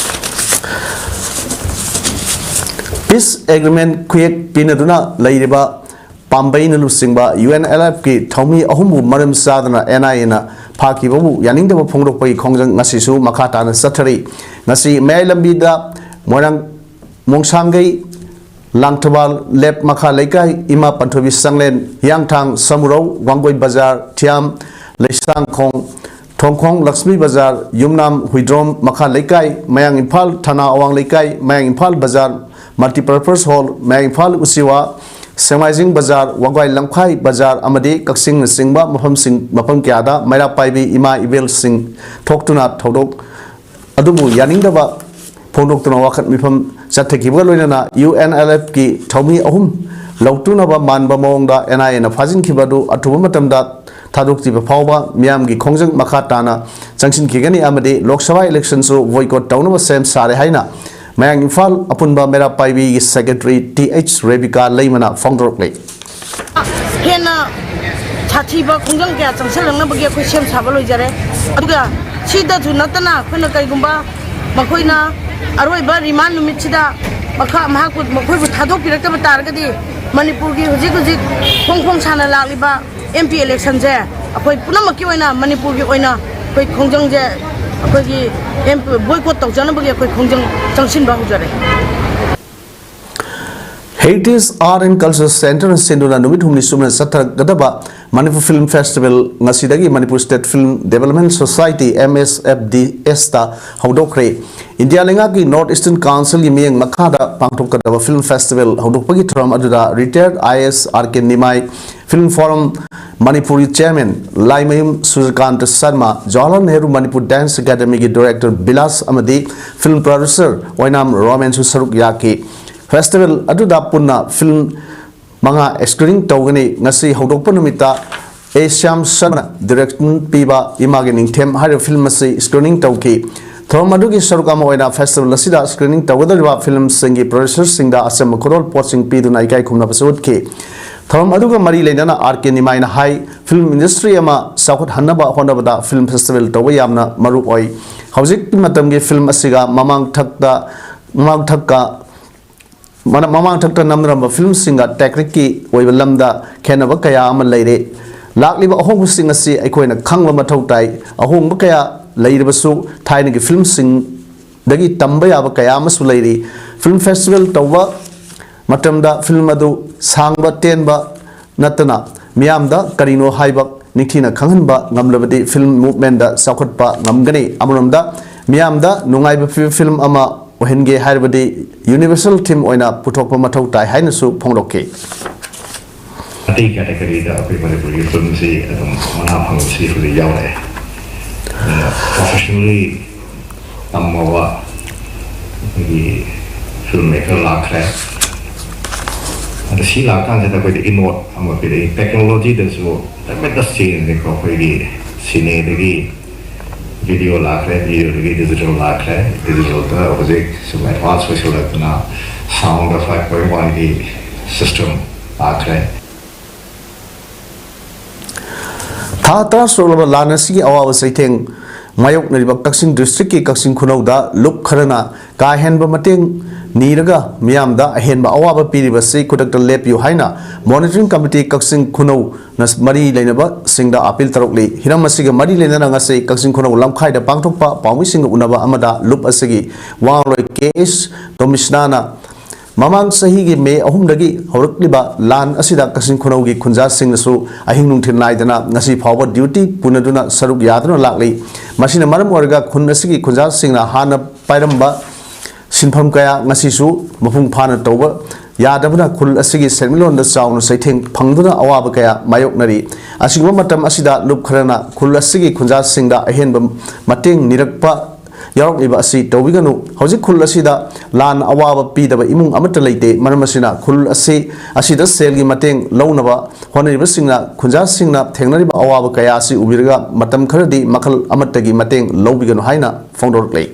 ꯄꯤꯁ ꯑꯦꯒ꯭ꯔꯤꯃꯦꯟ ꯈꯨꯌꯦꯛ ꯄꯤꯅꯗꯨꯅ ꯂꯩꯔꯤꯕ ꯄꯥꯝꯕꯩꯅ ꯂꯨꯆꯤꯡꯕ ꯌꯨ ꯑꯦꯟ ꯑꯦꯜ ꯑꯦꯐꯀꯤ ꯊꯧꯃꯤ ꯑꯍꯨꯝꯕꯨ ꯃꯔꯝ ꯆꯥꯗꯅ ꯑꯦꯟ ꯑꯥꯏ ꯑꯦꯅ ꯐꯥꯈꯤꯕꯕꯨ ꯌꯥꯅꯤꯡꯗꯕ ꯐꯣꯡꯗꯣꯛꯄꯒꯤ ꯈꯣꯡꯖꯪ ꯉꯁꯤꯁꯨ ꯃꯈꯥ ꯇꯥꯅ ꯆꯠꯊꯔꯤ꯫ ꯉꯁꯤ ꯃꯌꯥꯏ ꯂꯝꯕꯤꯗ ꯃꯣꯏꯔꯥꯡ ꯃꯣꯡꯁꯥꯡꯒꯩ ꯂꯥꯡꯊꯕꯥꯜ ꯂꯦꯞ ꯃꯈꯥ ꯂꯩꯀꯥꯏ, ꯏꯃꯥ ꯄꯟꯊꯣꯏꯕꯤ ꯆꯪꯂꯦꯟ, ꯍꯤꯌꯥꯡꯊꯥꯡ ꯁꯃꯨꯔꯧ, ꯋꯥꯡꯒꯣꯏ ꯕꯖꯥꯔ, ꯊꯤꯌꯥꯝ, ꯂꯩꯁꯥꯡꯈꯣꯡ, ꯊꯣꯡꯈꯣꯡ ꯂꯛꯁꯃꯤ ꯕꯖꯥꯔ, ꯌꯨꯝꯅꯥꯝ ꯍꯨꯏꯗ꯭ꯔꯣꯝ ꯃꯈꯥ ꯂꯩꯀꯥꯏ, ꯃꯌꯥꯡ ꯏꯝꯐꯥꯜ ꯊꯅꯥ ꯑꯋꯥꯡ ꯂꯩꯀꯥꯏ, ꯃꯌꯥꯡ ꯏꯝꯐꯥꯜ ꯕꯖꯥꯔ, ꯃꯜꯇꯤꯄꯔꯄꯁ ꯍꯣꯜ, ꯃꯌꯥꯡ ꯏꯝꯐꯥꯜ ꯎꯆꯤꯋꯥ, ꯁꯦꯛꯃꯥꯏꯖꯤꯡ ꯕꯖꯥꯔ, ꯋꯥꯒꯥꯏ ꯂꯝꯈꯥꯏ ꯕꯖꯥꯔ ꯑꯃꯗꯤ ꯀꯛꯆꯤꯡꯅꯆꯤꯡꯕ ꯃꯐꯝꯁꯤꯡ, ꯃꯐꯝ ꯀꯌꯥꯗ ꯃꯩꯔꯥ ꯄꯥꯏꯕꯤ ꯏꯃꯥ ꯏꯕꯦꯜꯁꯤꯡ ꯊꯣꯛꯇꯨꯅ ꯊꯧꯗꯣꯛ ꯑꯗꯨꯕꯨ ꯌꯥꯅꯤꯡꯗꯕ ꯐꯣꯡꯗꯣꯛꯇꯨꯅ ꯋꯥꯀꯠ ꯃꯤꯐꯝ ꯆꯠꯊꯈꯤꯕꯒ ꯂꯣꯏꯅꯅ ꯌꯨ ꯑꯦꯟ ꯑꯦꯜ ꯑꯦꯐꯀꯤ ꯊꯧꯃꯤ ꯑꯍꯨꯝ ꯂꯧꯇꯨꯅꯕ ꯃꯥꯟꯕ ꯃꯑꯣꯡꯗ ꯑꯦꯟ ꯑꯥꯏ ꯑꯦꯅ ꯐꯥꯖꯤꯟꯈꯤꯕ ꯑꯗꯨ ꯑꯊꯨꯕ ꯃꯇꯝꯗ ꯊꯥꯗꯣꯛꯇ꯭ꯔꯤꯕ ꯐꯥꯎꯕ ꯃꯤꯌꯥꯝꯒꯤ ꯈꯣꯡꯖꯪ ꯃꯈꯥ ꯇꯥꯅ ꯆꯪꯁꯤꯟꯈꯤꯒꯅꯤ ꯑꯃꯗꯤ ꯂꯣꯛ ꯁꯚꯥ ꯏꯂꯦꯛꯁꯟꯁꯨ ꯕꯣꯏꯀꯣꯠ ꯇꯧꯅꯕ ꯁꯦꯝ ꯁꯥꯔꯦ ꯍꯥꯏꯅ ꯃꯌꯥꯡ ꯏꯝꯐꯥꯜ ꯑꯄꯨꯟꯕ ꯃꯩꯔꯥ ꯄꯥꯏꯕꯤꯒꯤ ꯁꯦꯀ꯭ꯔꯦꯇꯔꯤ ꯇꯤ ꯑꯩꯆ ꯔꯦꯕꯤꯀꯥ ꯂꯩꯃꯅ ꯐꯣꯡꯗꯣꯔꯛꯂꯤ꯫ ꯍꯦꯟꯅ ꯁꯥꯊꯤꯕ ꯈꯣꯡꯖꯪ ꯀꯌꯥ ꯆꯪꯁꯤꯜꯂꯛꯅꯕꯒꯤ ꯑꯩꯈꯣꯏ ꯁꯦꯝ ꯁꯥꯕ ꯂꯣꯏꯖꯔꯦ꯫ ꯑꯗꯨꯒ ꯁꯤꯗꯁꯨ ꯅꯠꯇꯅ ꯑꯩꯈꯣꯏꯅ ꯀꯔꯤꯒꯨꯝꯕ ꯃꯈꯣꯏꯅ ꯑꯔꯣꯏꯕ ꯔꯤꯃꯥꯟ ꯅꯨꯃꯤꯠꯁꯤꯗ ꯃꯈꯥ ꯃꯍꯥꯛꯄꯨ, ꯃꯈꯣꯏꯕꯨ ꯊꯥꯗꯣꯛꯄꯤꯔꯛꯇꯕ ꯇꯥꯔꯒꯗꯤ ꯃꯅꯤꯄꯨꯔꯒꯤ ꯍꯧꯖꯤꯛ ꯍꯧꯖꯤꯛ ꯐꯣꯡ ꯐꯣꯡ ꯁꯥꯅ ꯂꯥꯛꯂꯤꯕ ꯑꯦꯝ ꯄꯤ ꯏꯂꯦꯛꯁꯟꯁꯦ ꯑꯩꯈꯣꯏ ꯄꯨꯝꯅꯃꯛꯀꯤ ꯑꯣꯏꯅ, ꯃꯅꯤꯄꯨꯔꯒꯤ ꯑꯣꯏꯅ ꯑꯩꯈꯣꯏ ꯈꯣꯡꯖꯪꯁꯦ ꯑꯩꯈꯣꯏꯒꯤ ꯕꯣꯏꯀꯣꯠ ꯇꯧꯖꯅꯕꯒꯤ ꯑꯩꯈꯣꯏ ꯈꯣꯡꯖꯪ ꯆꯪꯁꯤꯟꯕ ꯍꯧꯖꯔꯦ꯫ Heritage Art and Culture Centre ꯅ ꯁꯤꯟꯗꯨꯅ ꯅꯨꯃꯤꯠ ꯍꯨꯝꯅꯤ ꯆꯨꯞꯅ ꯆꯠꯊꯒꯗꯕ ꯃꯅꯤꯄꯨꯔ ꯐꯤꯜꯝ ꯐꯦꯁꯇꯤꯚꯦꯜ ꯉꯁꯤꯗꯒꯤ Manipur state film development society, M S F D S, ꯇ ꯍꯧꯗꯣꯛꯈ꯭ꯔꯦ꯫ ꯏꯟꯗꯤꯌꯥ ꯂꯩꯉꯥꯛꯀꯤ ꯅꯣꯔꯠ ꯏꯁꯇꯔꯟ ꯀꯥꯎꯟꯁꯤꯜꯒꯤ ꯃꯤꯠꯌꯦꯡ ꯃꯈꯥꯗ ꯄꯥꯡꯊꯣꯛꯀꯗꯕ ꯐꯤꯜꯝ ꯐꯦꯁꯇꯤꯚꯦꯜ ꯍꯧꯗꯣꯛꯄꯒꯤ ꯊꯧꯔꯝ ꯑꯗꯨꯗ ꯔꯤꯇꯥꯌꯔꯗ I A S R K ꯅꯤꯃꯥꯏ, ꯐꯤꯜꯝ ꯐꯣꯔꯝ ꯃꯅꯤꯄꯨꯔꯒꯤ ꯆꯤꯌꯔꯃꯦꯟ ꯂꯥꯏꯃꯌꯨꯝ ꯁꯨꯔꯖꯀꯥꯟꯇ ꯁꯔꯃ, ꯖꯋꯥꯍꯔꯂꯥꯜ ꯅꯦꯍꯔꯨ ꯃꯅꯤꯄꯨꯔ ꯗꯥꯟꯁ ꯑꯦꯀꯥꯗꯃꯤꯒꯤ ꯗꯥꯏꯔꯦꯛꯇꯔ ꯕꯤꯂꯥꯁ ꯑꯃꯗꯤ ꯐꯤꯜꯝ ꯄ꯭ꯔꯣꯗ꯭ꯌꯨꯁꯔ ꯑꯣꯏꯅꯥꯝ ꯔꯣꯃꯦꯟꯁꯨ ꯁꯔꯨꯛ ꯌꯥꯈꯤ꯫ ꯐꯦꯁꯇꯤꯚꯦꯜ ꯑꯗꯨꯗ ꯄꯨꯟꯅ ꯐꯤꯜꯝ ꯃꯉꯥ ꯁ꯭ꯀ꯭ꯔꯤꯅꯤꯡ ꯇꯧꯒꯅꯤ꯫ ꯉꯁꯤ ꯍꯧꯗꯣꯛꯄ ꯅꯨꯃꯤꯠꯇ ꯑꯦ ꯁ꯭ꯌꯥꯝ ꯁꯔꯃꯅ ꯗꯥꯏꯔꯦꯛꯁꯟ ꯄꯤꯕ ꯏꯃꯥꯒꯤ ꯅꯤꯡꯊꯦꯝ ꯍꯥꯏꯔꯤꯕ ꯐꯤꯜꯝ ꯑꯁꯤ ꯁ꯭ꯀ꯭ꯔꯤꯅꯤꯡ ꯇꯧꯈꯤ꯫ ꯊꯧꯔꯝ ꯑꯗꯨꯒꯤ ꯁꯔꯨꯛ ꯑꯃ ꯑꯣꯏꯅ ꯐꯦꯁꯇꯤꯚꯦꯜ ꯑꯁꯤꯗ ꯁ꯭ꯀ꯭ꯔꯤꯅꯤꯡ ꯇꯧꯒꯗꯧꯔꯤꯕ ꯐꯤꯜꯝꯁꯤꯡꯒꯤ ꯄ꯭ꯔꯣꯗ꯭ꯌꯨꯁꯔꯁꯤꯡꯗ ꯑꯆꯝꯕ ꯈꯨꯗꯣꯜ ꯄꯣꯠꯁꯤꯡ ꯄꯤꯗꯨꯅ ꯏꯀꯥꯏ ꯈꯨꯝꯅꯕꯁꯨ ꯎꯠꯈꯤ꯫ ꯊꯧꯔꯝ ꯑꯗꯨꯒ ꯃꯔꯤ ꯂꯩꯅꯅ ꯑꯥꯔ ꯀꯦ ꯅꯤꯃꯥꯏꯅ ꯍꯥꯏ, ꯐꯤꯜꯝ ꯏꯟꯗꯁꯇ꯭ꯔꯤ ꯑꯃ ꯆꯥꯎꯈꯠꯍꯟꯅꯕ ꯍꯣꯠꯅꯕꯗ ꯐꯤꯜꯝ ꯐꯦꯁꯇꯤꯚꯦꯜ ꯇꯧꯕ ꯌꯥꯝꯅ ꯃꯔꯨ ꯑꯣꯏ꯫ ꯍꯧꯖꯤꯛꯀꯤ ꯃꯇꯝꯒꯤ ꯐꯤꯜꯝ ꯑꯁꯤꯒ ꯃꯃꯥꯡ ꯊꯛꯇ, ꯃꯃꯥꯡ ꯊꯛꯀ ꯃꯅ-, ꯃꯃꯥꯡ ꯊꯛꯇ ꯅꯝꯅꯔꯝꯕ ꯐꯤꯜꯝꯁꯤꯡꯒ ꯇꯦꯛꯅꯤꯛꯀꯤ ꯑꯣꯏꯕ ꯂꯝꯗ ꯈꯦꯠꯅꯕ ꯀꯌꯥ ꯑꯃ ꯂꯩꯔꯦ꯫ ꯂꯥꯛꯂꯤꯕ ꯑꯍꯣꯡꯕꯁꯤꯡ ꯑꯁꯤ ꯑꯩꯈꯣꯏꯅ ꯈꯪꯕ ꯃꯊꯧ ꯇꯥꯏ꯫ ꯑꯍꯣꯡꯕ ꯀꯌꯥ ꯂꯩꯔꯕꯁꯨ ꯊꯥꯏꯅꯒꯤ ꯐꯤꯜꯝꯁꯤꯡꯗꯒꯤ ꯇꯝꯕ ꯌꯥꯕ ꯀꯌꯥ ꯑꯃꯁꯨ ꯂꯩꯔꯤ꯫ ꯐꯤꯜꯝ ꯐꯦꯁꯇꯤꯚꯦꯜ ꯇꯧꯕ ꯃꯇꯝꯗ ꯐꯤꯜꯝ ꯑꯗꯨ ꯁꯥꯡꯕ ꯇꯦꯟꯕ ꯅꯠꯇꯅ ꯃꯤꯌꯥꯝꯗ ꯀꯔꯤꯅꯣ ꯍꯥꯏꯕ ꯅꯤꯡꯊꯤꯅ ꯈꯪꯍꯟꯕ ꯉꯝꯂꯕꯗꯤ ꯐꯤꯜꯝ ꯃꯨꯚꯃꯦꯟꯗ ꯆꯥꯎꯈꯠꯄ ꯉꯝꯒꯅꯤ꯫ ꯑꯃꯔꯣꯝꯗ ꯃꯤꯌꯥꯝꯗ ꯅꯨꯡꯉꯥꯏꯕ ꯄꯤꯕ ꯐꯤꯜꯝ ꯑꯃ ꯑꯣꯏꯍꯟꯒꯦ ꯍꯥꯏꯔꯕꯗꯤ ꯌꯨꯅꯤꯚꯔꯁꯦꯜ ꯊꯤꯝ ꯑꯣꯏꯅ ꯄꯨꯊꯣꯛꯄ ꯃꯊꯧ ꯇꯥꯏ ꯍꯥꯏꯅꯁꯨ ꯐꯣꯡꯗꯣꯛꯈꯤ꯫ ꯑꯇꯩ ꯀꯦꯇꯦꯒꯣꯔꯤꯗ ꯑꯩꯈꯣꯏ ꯃꯅꯤꯄꯨꯔꯒꯤ ꯐꯤꯜꯝꯁꯤ ꯑꯗꯨꯝ ꯃꯅꯥ ꯐꯪꯕꯁꯤ ꯍꯧꯖꯤꯛ ꯌꯥꯎꯔꯛꯑꯦ꯫ ꯑꯗꯨꯅ ꯄ꯭ꯔꯣꯐꯦꯁꯅꯦꯜꯂꯤ ꯇꯝꯃꯕ ꯑꯩꯈꯣꯏꯒꯤ ꯐꯤꯜꯝ ꯃꯦꯀꯔ ꯂꯥꯛꯈ꯭ꯔꯦ꯫ ꯑꯗ ꯁꯤ ꯂꯥꯛꯀꯥꯟꯁꯤꯗ ꯑꯩꯈꯣꯏꯗ ꯏꯅꯣꯠ ꯑꯃ ꯄꯤꯔꯛꯏ꯫ ꯇꯦꯛꯅꯣꯂꯣꯖꯤꯗꯁꯨ ꯇ꯭ꯔꯦꯃꯦꯟꯗꯁ ꯆꯦꯟꯖꯅꯤꯀꯣ꯫ ꯑꯩꯈꯣꯏꯒꯤ ꯁꯤꯅꯦꯗꯒꯤ ꯚꯤꯗꯤꯑꯣ ꯂꯥꯛꯈ꯭ꯔꯦ, ꯚꯤꯗꯤꯑꯣꯗꯒꯤ ꯗꯤꯖꯤꯇꯦꯜ ꯂꯥꯛꯈ꯭ꯔꯦ, ꯗꯤꯖꯤꯇꯦꯜꯗ ꯍꯧꯖꯤꯛ ꯁꯨꯝ ꯑꯦꯗꯚꯥꯟꯁ ꯑꯣꯏꯁꯤꯜꯂꯛꯇꯅ ꯁꯥꯎꯟꯗ ꯐꯥꯏꯚ ꯄꯣꯏꯟ ꯋꯥꯟꯒꯤ ꯁꯤꯁꯇꯦꯝ ꯂꯥꯛꯈ꯭ꯔꯦ꯫ ꯊꯥ ꯇꯔꯥ ꯁꯨꯔꯛꯂꯕ ꯂꯥꯟ ꯑꯁꯤꯒꯤ ꯑꯋꯥꯕ ꯆꯩꯊꯦꯡ ꯃꯥꯌꯣꯛꯅꯔꯤꯕ ꯀꯛꯆꯤꯡ ꯗꯤꯁꯇ꯭ꯔꯤꯛꯀꯤ ꯀꯛꯆꯤꯡ ꯈꯨꯅꯧꯗ ꯂꯨꯞ ꯈꯔꯅ ꯀꯥ ꯍꯦꯟꯕ ꯃꯇꯦꯡ ꯅꯤꯔꯒ ꯃꯤꯌꯥꯝꯗ ꯑꯍꯦꯟꯕ ꯑꯋꯥꯕ ꯄꯤꯔꯤꯕꯁꯤ ꯈꯨꯗꯛꯇ ꯂꯦꯞꯄꯤꯌꯨ ꯍꯥꯏꯅ ꯃꯣꯅꯤꯇꯔꯤꯡ ꯀꯃꯤꯇꯤ ꯀꯛꯆꯤꯡ ꯈꯨꯅꯧꯅ ꯃꯔꯤ ꯂꯩꯅꯕꯁꯤꯡꯗ ꯑꯥꯄꯤꯜ ꯇꯧꯔꯛꯂꯤ꯫ ꯍꯤꯔꯝ ꯑꯁꯤꯒ ꯃꯔꯤ ꯂꯩꯅꯅ ꯉꯁꯤ ꯀꯛꯆꯤꯡ ꯈꯨꯅꯧ ꯂꯝꯈꯥꯏꯗ ꯄꯥꯡꯊꯣꯛꯄ ꯄꯥꯎꯃꯤꯁꯤꯡꯒ ꯎꯅꯕ ꯑꯃꯗ ꯂꯨꯞ ꯑꯁꯤꯒꯤ ꯋꯥꯡꯂꯣꯏ ꯀꯦ ꯑꯦꯁ ꯇꯣꯃꯤꯁꯅꯥꯅ ꯃꯃꯥꯡ ꯆꯍꯤꯒꯤ ꯃꯦ ꯑꯍꯨꯝꯗꯒꯤ ꯍꯧꯔꯛꯂꯤꯕ ꯂꯥꯟ ꯑꯁꯤꯗ ꯀꯛꯆꯤꯡ ꯈꯨꯅꯧꯒꯤ ꯈꯨꯟꯖꯥꯁꯤꯡꯅꯁꯨ ꯑꯍꯤꯡ ꯅꯨꯡꯊꯤꯜ ꯅꯥꯏꯗꯅ ꯉꯁꯤ ꯐꯥꯎꯕ ꯗ꯭ꯌꯨꯇꯤ ꯄꯨꯅꯗꯨꯅ ꯁꯔꯨꯛ ꯌꯥꯗꯨꯅ ꯂꯥꯛꯂꯤ꯫ ꯃꯁꯤꯅ ꯃꯔꯝ ꯑꯣꯏꯔꯒ ꯈꯨꯟ ꯑꯁꯤꯒꯤ ꯈꯨꯟꯖꯥꯁꯤꯡꯅ ꯍꯥꯟꯅ ꯄꯥꯏꯔꯝꯕ ꯁꯤꯟꯐꯝ ꯀꯌꯥ ꯉꯁꯤꯁꯨ ꯃꯄꯨꯡ ꯐꯥꯅ ꯇꯧꯕ ꯌꯥꯗꯕꯅ ꯈꯨꯜ ꯑꯁꯤꯒꯤ ꯁꯦꯟꯃꯤꯠꯂꯣꯟꯗ ꯆꯥꯎꯅ ꯆꯩꯊꯦꯡ ꯐꯪꯗꯨꯅ ꯑꯋꯥꯕ ꯀꯌꯥ ꯃꯥꯌꯣꯛꯅꯔꯤ꯫ ꯑꯁꯤꯒꯨꯝꯕ ꯃꯇꯝ ꯑꯁꯤꯗ ꯂꯨꯞ ꯈꯔꯅ ꯈꯨꯜ ꯑꯁꯤꯒꯤ ꯈꯨꯟꯖꯥꯁꯤꯡꯗ ꯑꯍꯦꯟꯕ ꯃꯇꯦꯡ ꯅꯤꯔꯛꯄ ꯌꯥꯎꯔꯛꯂꯤꯕ ꯑꯁꯤ ꯇꯧꯕꯤꯒꯅꯨ꯫ ꯍꯧꯖꯤꯛ ꯈꯨꯜ ꯑꯁꯤꯗ ꯂꯥꯟ ꯑꯋꯥꯕ ꯄꯤꯗꯕ ꯏꯃꯨꯡ ꯑꯃꯠꯇ ꯂꯩꯇꯦ꯫ ꯃꯔꯝ ꯑꯁꯤꯅ ꯈꯨꯜ ꯑꯁꯤ ꯑꯁꯤꯗ ꯁꯦꯜꯒꯤ ꯃꯇꯦꯡ ꯂꯧꯅꯕ ꯍꯣꯠꯅꯔꯤꯕꯁꯤꯡꯅ ꯈꯨꯟꯖꯥꯁꯤꯡꯅ ꯊꯦꯡꯅꯔꯤꯕ ꯑꯋꯥꯕ ꯀꯌꯥ ꯑꯁꯤ ꯎꯕꯤꯔꯒ ꯃꯇꯝ ꯈꯔꯗꯤ ꯃꯈꯜ ꯑꯃꯠꯇꯒꯤ ꯃꯇꯦꯡ ꯂꯧꯕꯤꯒꯅꯨ ꯍꯥꯏꯅ ꯐꯣꯡꯗꯣꯔꯛꯂꯤ꯫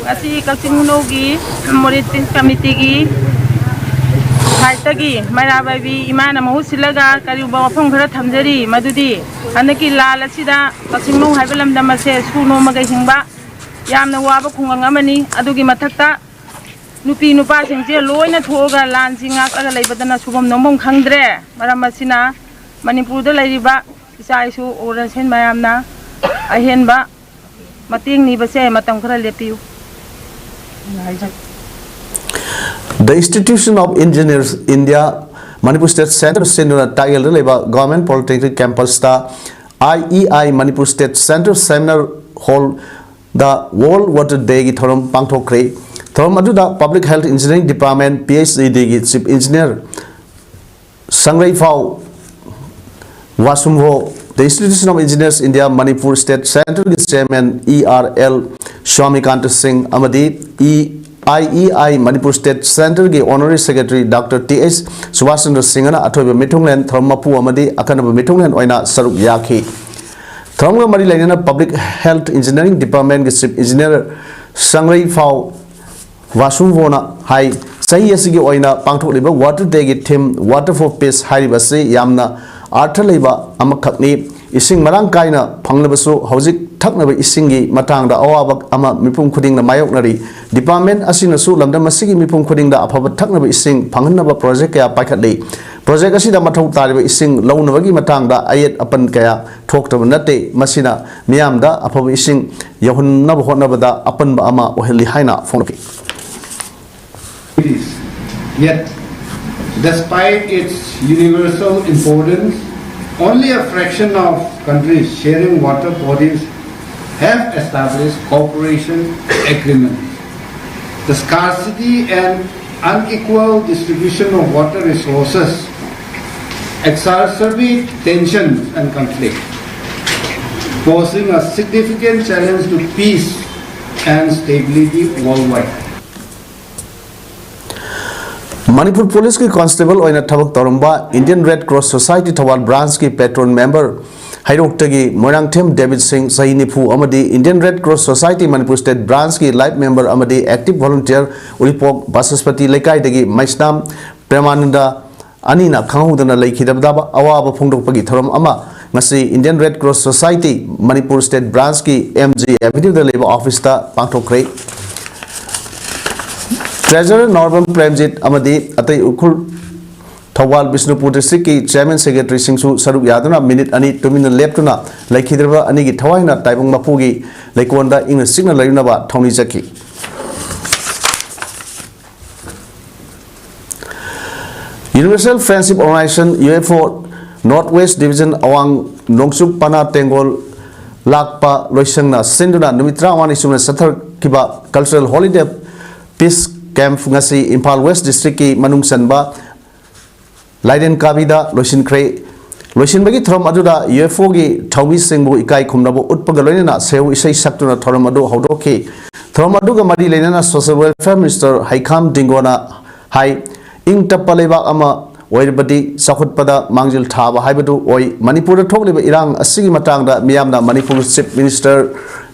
ꯉꯁꯤ ꯀꯛꯆꯤꯡ ꯈꯨꯅꯧꯒꯤ ꯃꯣꯔꯦ ꯆꯤꯡ ꯀꯃꯤꯇꯤꯒꯤ ꯁꯥꯏꯠꯇꯒꯤ ꯃꯩꯔꯥ ꯄꯥꯏꯕꯤ ꯏꯃꯥꯅ ꯃꯍꯨꯠ ꯁꯤꯜꯂꯒ ꯀꯔꯤꯒꯨꯝꯕ ꯋꯥꯐꯝ ꯈꯔ ꯊꯝꯖꯔꯤ꯫ ꯃꯗꯨꯗꯤ ꯍꯟꯗꯛꯀꯤ ꯂꯥꯟ ꯑꯁꯤꯗ ꯀꯛꯆꯤꯡ ꯈꯨꯅꯧ ꯍꯥꯏꯕ ꯂꯝꯗꯝ ꯑꯁꯦ ꯁꯨ ꯅꯣꯝꯃꯒ ꯍꯤꯡꯕ ꯌꯥꯝꯅ ꯋꯥꯕ ꯈꯨꯡꯒꯪ ꯑꯃꯅꯤ꯫ ꯑꯗꯨꯒꯤ ꯃꯊꯛꯇ ꯅꯨꯄꯤ ꯅꯨꯄꯥꯁꯤꯡꯁꯦ ꯂꯣꯏꯅ ꯊꯣꯛꯑꯒ ꯂꯥꯟꯁꯤ ꯉꯥꯛꯂꯒ ꯂꯩꯕꯗꯅ ꯁꯨꯐꯝ ꯅꯣꯝꯐꯝ ꯈꯪꯗ꯭ꯔꯦ꯫ ꯃꯔꯝ ꯑꯁꯤꯅ ꯃꯅꯤꯄꯨꯔꯗ ꯂꯩꯔꯤꯕ ꯏꯆꯥ ꯏꯁꯨ organization ꯃꯌꯥꯝꯅ ꯑꯍꯦꯟꯕ ꯃꯇꯦꯡ ꯅꯤꯕꯁꯦ ꯃꯇꯝ ꯈꯔ ꯂꯦꯞꯄꯤꯌꯨ꯫ The Institution of Engineers India Manipur State Center ꯁꯤꯟꯗꯨꯅ ꯇꯥꯛꯌꯦꯜꯗ ꯂꯩꯕ Government Polytechnic Campus ꯇ I E I Manipur State Center Seminar Hall the World Water Day ꯒꯤ ꯊꯧꯔꯝ ꯄꯥꯡꯊꯣꯛꯈ꯭ꯔꯦ꯫ ꯊꯧꯔꯝ ꯑꯗꯨꯗ Public Health Engineering Department, P H E D ꯒꯤ Chief Engineer ꯁꯪꯔꯩꯐꯥꯎ ꯋꯥꯁꯨꯝꯍꯣ, The Institution of Engineers India Manipur State Center ꯒꯤ Chairman E R L ꯁ꯭ꯋꯥꯃꯤꯀꯥꯟꯇ ꯁꯤꯡ ꯑꯃꯗꯤ E I E I Manipur State Center ꯒꯤ Honorary Secretary Doctor T H Subhas Chandra ꯁꯤꯡꯍꯅ ꯑꯊꯣꯏꯕ ꯃꯤꯊꯨꯡꯂꯦꯟ, ꯊꯧꯔꯝ ꯃꯄꯨ ꯑꯃꯗꯤ ꯑꯈꯟꯅꯕ ꯃꯤꯊꯨꯡꯂꯦꯟ ꯑꯣꯏꯅ ꯁꯔꯨꯛ ꯌꯥꯈꯤ꯫ ꯊꯧꯔꯝꯒ ꯃꯔꯤ ꯂꯩꯅꯅ Public Health Engineering Department ꯒꯤ Chief Engineer ꯁꯪꯔꯩꯐꯥꯎ ꯋꯥꯁꯨꯝꯍꯣꯅ ꯍꯥꯏ, ꯆꯍꯤ ꯑꯁꯤꯒꯤ ꯑꯣꯏꯅ ꯄꯥꯡꯊꯣꯛꯂꯤꯕ Water Day ꯒꯤ theme Water for Peace ꯍꯥꯏꯔꯤꯕ ꯑꯁꯤ ꯌꯥꯝꯅ ꯑꯔꯊ ꯂꯩꯕ ꯑꯃꯈꯛꯅꯤ꯫ ꯏꯁꯤꯡ ꯃꯔꯥꯡ ꯀꯥꯏꯅ ꯐꯪꯂꯕꯁꯨ ꯍꯧꯖꯤꯛ ꯊꯛꯅꯕ ꯏꯁꯤꯡꯒꯤ ꯃꯇꯥꯡꯗ ꯑꯋꯥꯕ ꯑꯃ ꯃꯤꯄꯨꯝ ꯈꯨꯗꯤꯡꯅ ꯃꯥꯌꯣꯛꯅꯔꯤ꯫ Department ꯑꯁꯤꯅꯁꯨ ꯂꯝꯗꯝ ꯑꯁꯤꯒꯤ ꯃꯤꯄꯨꯝ ꯈꯨꯗꯤꯡꯗ ꯑꯐꯕ ꯊꯛꯅꯕ ꯏꯁꯤꯡ ꯐꯪꯍꯟꯅꯕ project ꯀꯌꯥ ꯄꯥꯏꯈꯠꯂꯤ꯫ ꯄ꯭ꯔꯣꯖꯦꯛ ꯑꯁꯤꯗ ꯃꯊꯧ ꯇꯥꯔꯤꯕ ꯏꯁꯤꯡ ꯂꯧꯅꯕꯒꯤ ꯃꯇꯥꯡꯗ ꯑꯌꯦꯠ ꯑꯄꯟ ꯀꯌꯥ ꯊꯣꯛꯇꯕ ꯅꯠꯇꯦ꯫ ꯃꯁꯤꯅ ꯃꯤꯌꯥꯝꯗ ꯑꯐꯕ ꯏꯁꯤꯡ ꯌꯧꯍꯟꯅꯕ ꯍꯣꯠꯅꯕꯗ ꯑꯄꯟꯕ ꯑꯃ ꯑꯣꯏꯍꯜꯂꯤ ꯍꯥꯏꯅ ꯐꯣꯡꯗꯣꯛꯈꯤ꯫ Yet, despite its universal importance, only a fraction of countries sharing water bodies have established cooperation agreements. The scarcity and unequal distribution of water resources exacerbate tensions and conflict, posing a significant challenge to peace and stability worldwide. Manipur ꯄꯨꯂꯤꯁꯀꯤ constable ꯑꯣꯏꯅ ꯊꯕꯛ ꯇꯧꯔꯝꯕ Indian Red Cross Society Thoubal ꯕ꯭ꯔꯥꯟꯁꯀꯤ patron member ꯍꯩꯔꯣꯛꯇꯒꯤ ꯃꯣꯏꯔꯥꯡꯊꯦꯝ ꯗꯦꯕꯤꯠ ꯁꯤꯡ, ꯆꯍꯤ ꯅꯤꯐꯨ ꯑꯃꯗꯤ Indian Red Cross Society Manipur state ꯕ꯭ꯔꯥꯟꯁꯀꯤ ꯂꯥꯏꯐ ꯃꯦꯝꯕꯔ ꯑꯃꯗꯤ ꯑꯦꯛꯇꯤꯚ ꯚꯣꯂꯨꯟꯇꯤꯌꯔ ꯎꯔꯤꯄꯣꯛ ꯕꯥꯆꯁꯄꯇꯤ ꯂꯩꯀꯥꯏꯗꯒꯤ ꯃꯩꯁꯅꯥꯝ ꯄ꯭ꯔꯦꯃꯥꯅꯟꯗ ꯑꯅꯤꯅ ꯈꯪꯍꯧꯗꯅ ꯂꯩꯈꯤꯗꯕꯗ ꯑꯋꯥꯕ ꯐꯣꯡꯗꯣꯛꯄꯒꯤ ꯊꯧꯔꯝ ꯑꯃ ꯉꯁꯤ Indian Red Cross Society Manipur state ꯕ꯭ꯔꯥꯟꯁꯀꯤ ꯑꯦꯝ ꯖꯤ ꯑꯦꯚꯦꯅ꯭ꯌꯨꯗ ꯂꯩꯕ ꯑꯣꯐꯤꯁꯇ ꯄꯥꯡꯊꯣꯛꯈ꯭ꯔꯦ꯫ ꯇ꯭ꯔꯦꯖꯔꯔ ꯅꯣꯔꯕꯟ ꯄ꯭ꯔꯦꯝꯖꯤꯠ ꯑꯃꯗꯤ ꯑꯇꯩ ꯎꯈ꯭ꯔꯨꯜ, ꯊꯧꯕꯥꯜ, ꯕꯤꯁꯅꯨꯄꯨꯔ ꯗꯤꯁꯇ꯭ꯔꯤꯛꯀꯤ ꯆꯤꯌꯔꯃꯦꯟ ꯁꯦꯀ꯭ꯔꯦꯇꯔꯤꯁꯤꯡꯁꯨ ꯁꯔꯨꯛ ꯌꯥꯗꯨꯅ ꯃꯤꯅꯤꯠ ꯑꯅꯤ ꯇꯨꯃꯤꯟꯅ ꯂꯦꯞꯇꯨꯅ ꯂꯩꯈꯤꯗ꯭ꯔꯕ ꯑꯅꯤꯒꯤ ꯊꯋꯥꯏꯅ ꯇꯥꯏꯕꯪ ꯃꯄꯨꯒꯤ ꯂꯩꯀꯣꯜꯗ ꯏꯪꯅ ꯆꯤꯛꯅ ꯂꯩꯔꯨꯅꯕ ꯊꯧꯅꯤꯖꯈꯤ꯫ Universal Friendship Organization, U F O, North West Division ꯑꯋꯥꯡ ꯅꯣꯡꯆꯨꯞ ꯄꯅꯥ ꯇꯦꯡꯒꯣꯜ ꯂꯥꯛꯄ ꯂꯣꯏꯁꯪꯅ ꯁꯤꯟꯗꯨꯅ ꯅꯨꯃꯤꯠ ꯇꯔꯥꯃꯉꯥꯅꯤ ꯁꯨꯅ ꯆꯠꯊꯔꯛꯈꯤꯕ cultural holiday peace camp ꯉꯁꯤ ꯏꯝꯐꯥꯜ ꯋꯦꯁ ꯗꯤꯁꯇ꯭ꯔꯤꯛꯀꯤ ꯃꯅꯨꯡ ꯆꯟꯕ ꯂꯥꯏꯔꯦꯟ ꯀꯥꯕꯤꯗ ꯂꯣꯏꯁꯤꯟꯈ꯭ꯔꯦ꯫ ꯂꯣꯏꯁꯤꯟꯕꯒꯤ ꯊꯧꯔꯝ ꯑꯗꯨꯗ U F Oꯒꯤ ꯊꯧꯃꯤꯁꯤꯡꯕꯨ ꯏꯀꯥꯏ ꯈꯨꯝꯅꯕ ꯎꯠꯄꯒ ꯂꯣꯏꯅꯅ ꯁꯦꯍꯧ ꯏꯁꯩ ꯁꯛꯇꯨꯅ ꯊꯧꯔꯝ ꯑꯗꯨ ꯍꯧꯗꯣꯛꯈꯤ꯫ ꯊꯧꯔꯝ ꯑꯗꯨꯒ ꯃꯔꯤ ꯂꯩꯅꯅ Social Welfare Minister ꯍꯩꯈꯥꯝ ꯗꯤꯡꯒꯣꯅ ꯍꯥꯏ, ꯏꯪ ꯇꯞꯄ ꯂꯩꯕꯥꯛ ꯑꯃ ꯑꯣꯏꯔꯕꯗꯤ ꯆꯥꯎꯈꯠꯄꯗ ꯃꯥꯡꯖꯤꯜ ꯊꯥꯕ ꯍꯥꯏꯕꯗꯨ ꯑꯣꯏ꯫ ꯃꯅꯤꯄꯨꯔꯗ ꯊꯣꯛꯂꯤꯕ ꯏꯔꯥꯡ ꯑꯁꯤꯒꯤ ꯃꯇꯥꯡꯗ ꯃꯤꯌꯥꯝꯅ ꯃꯅꯤꯄꯨꯔ Chief Minister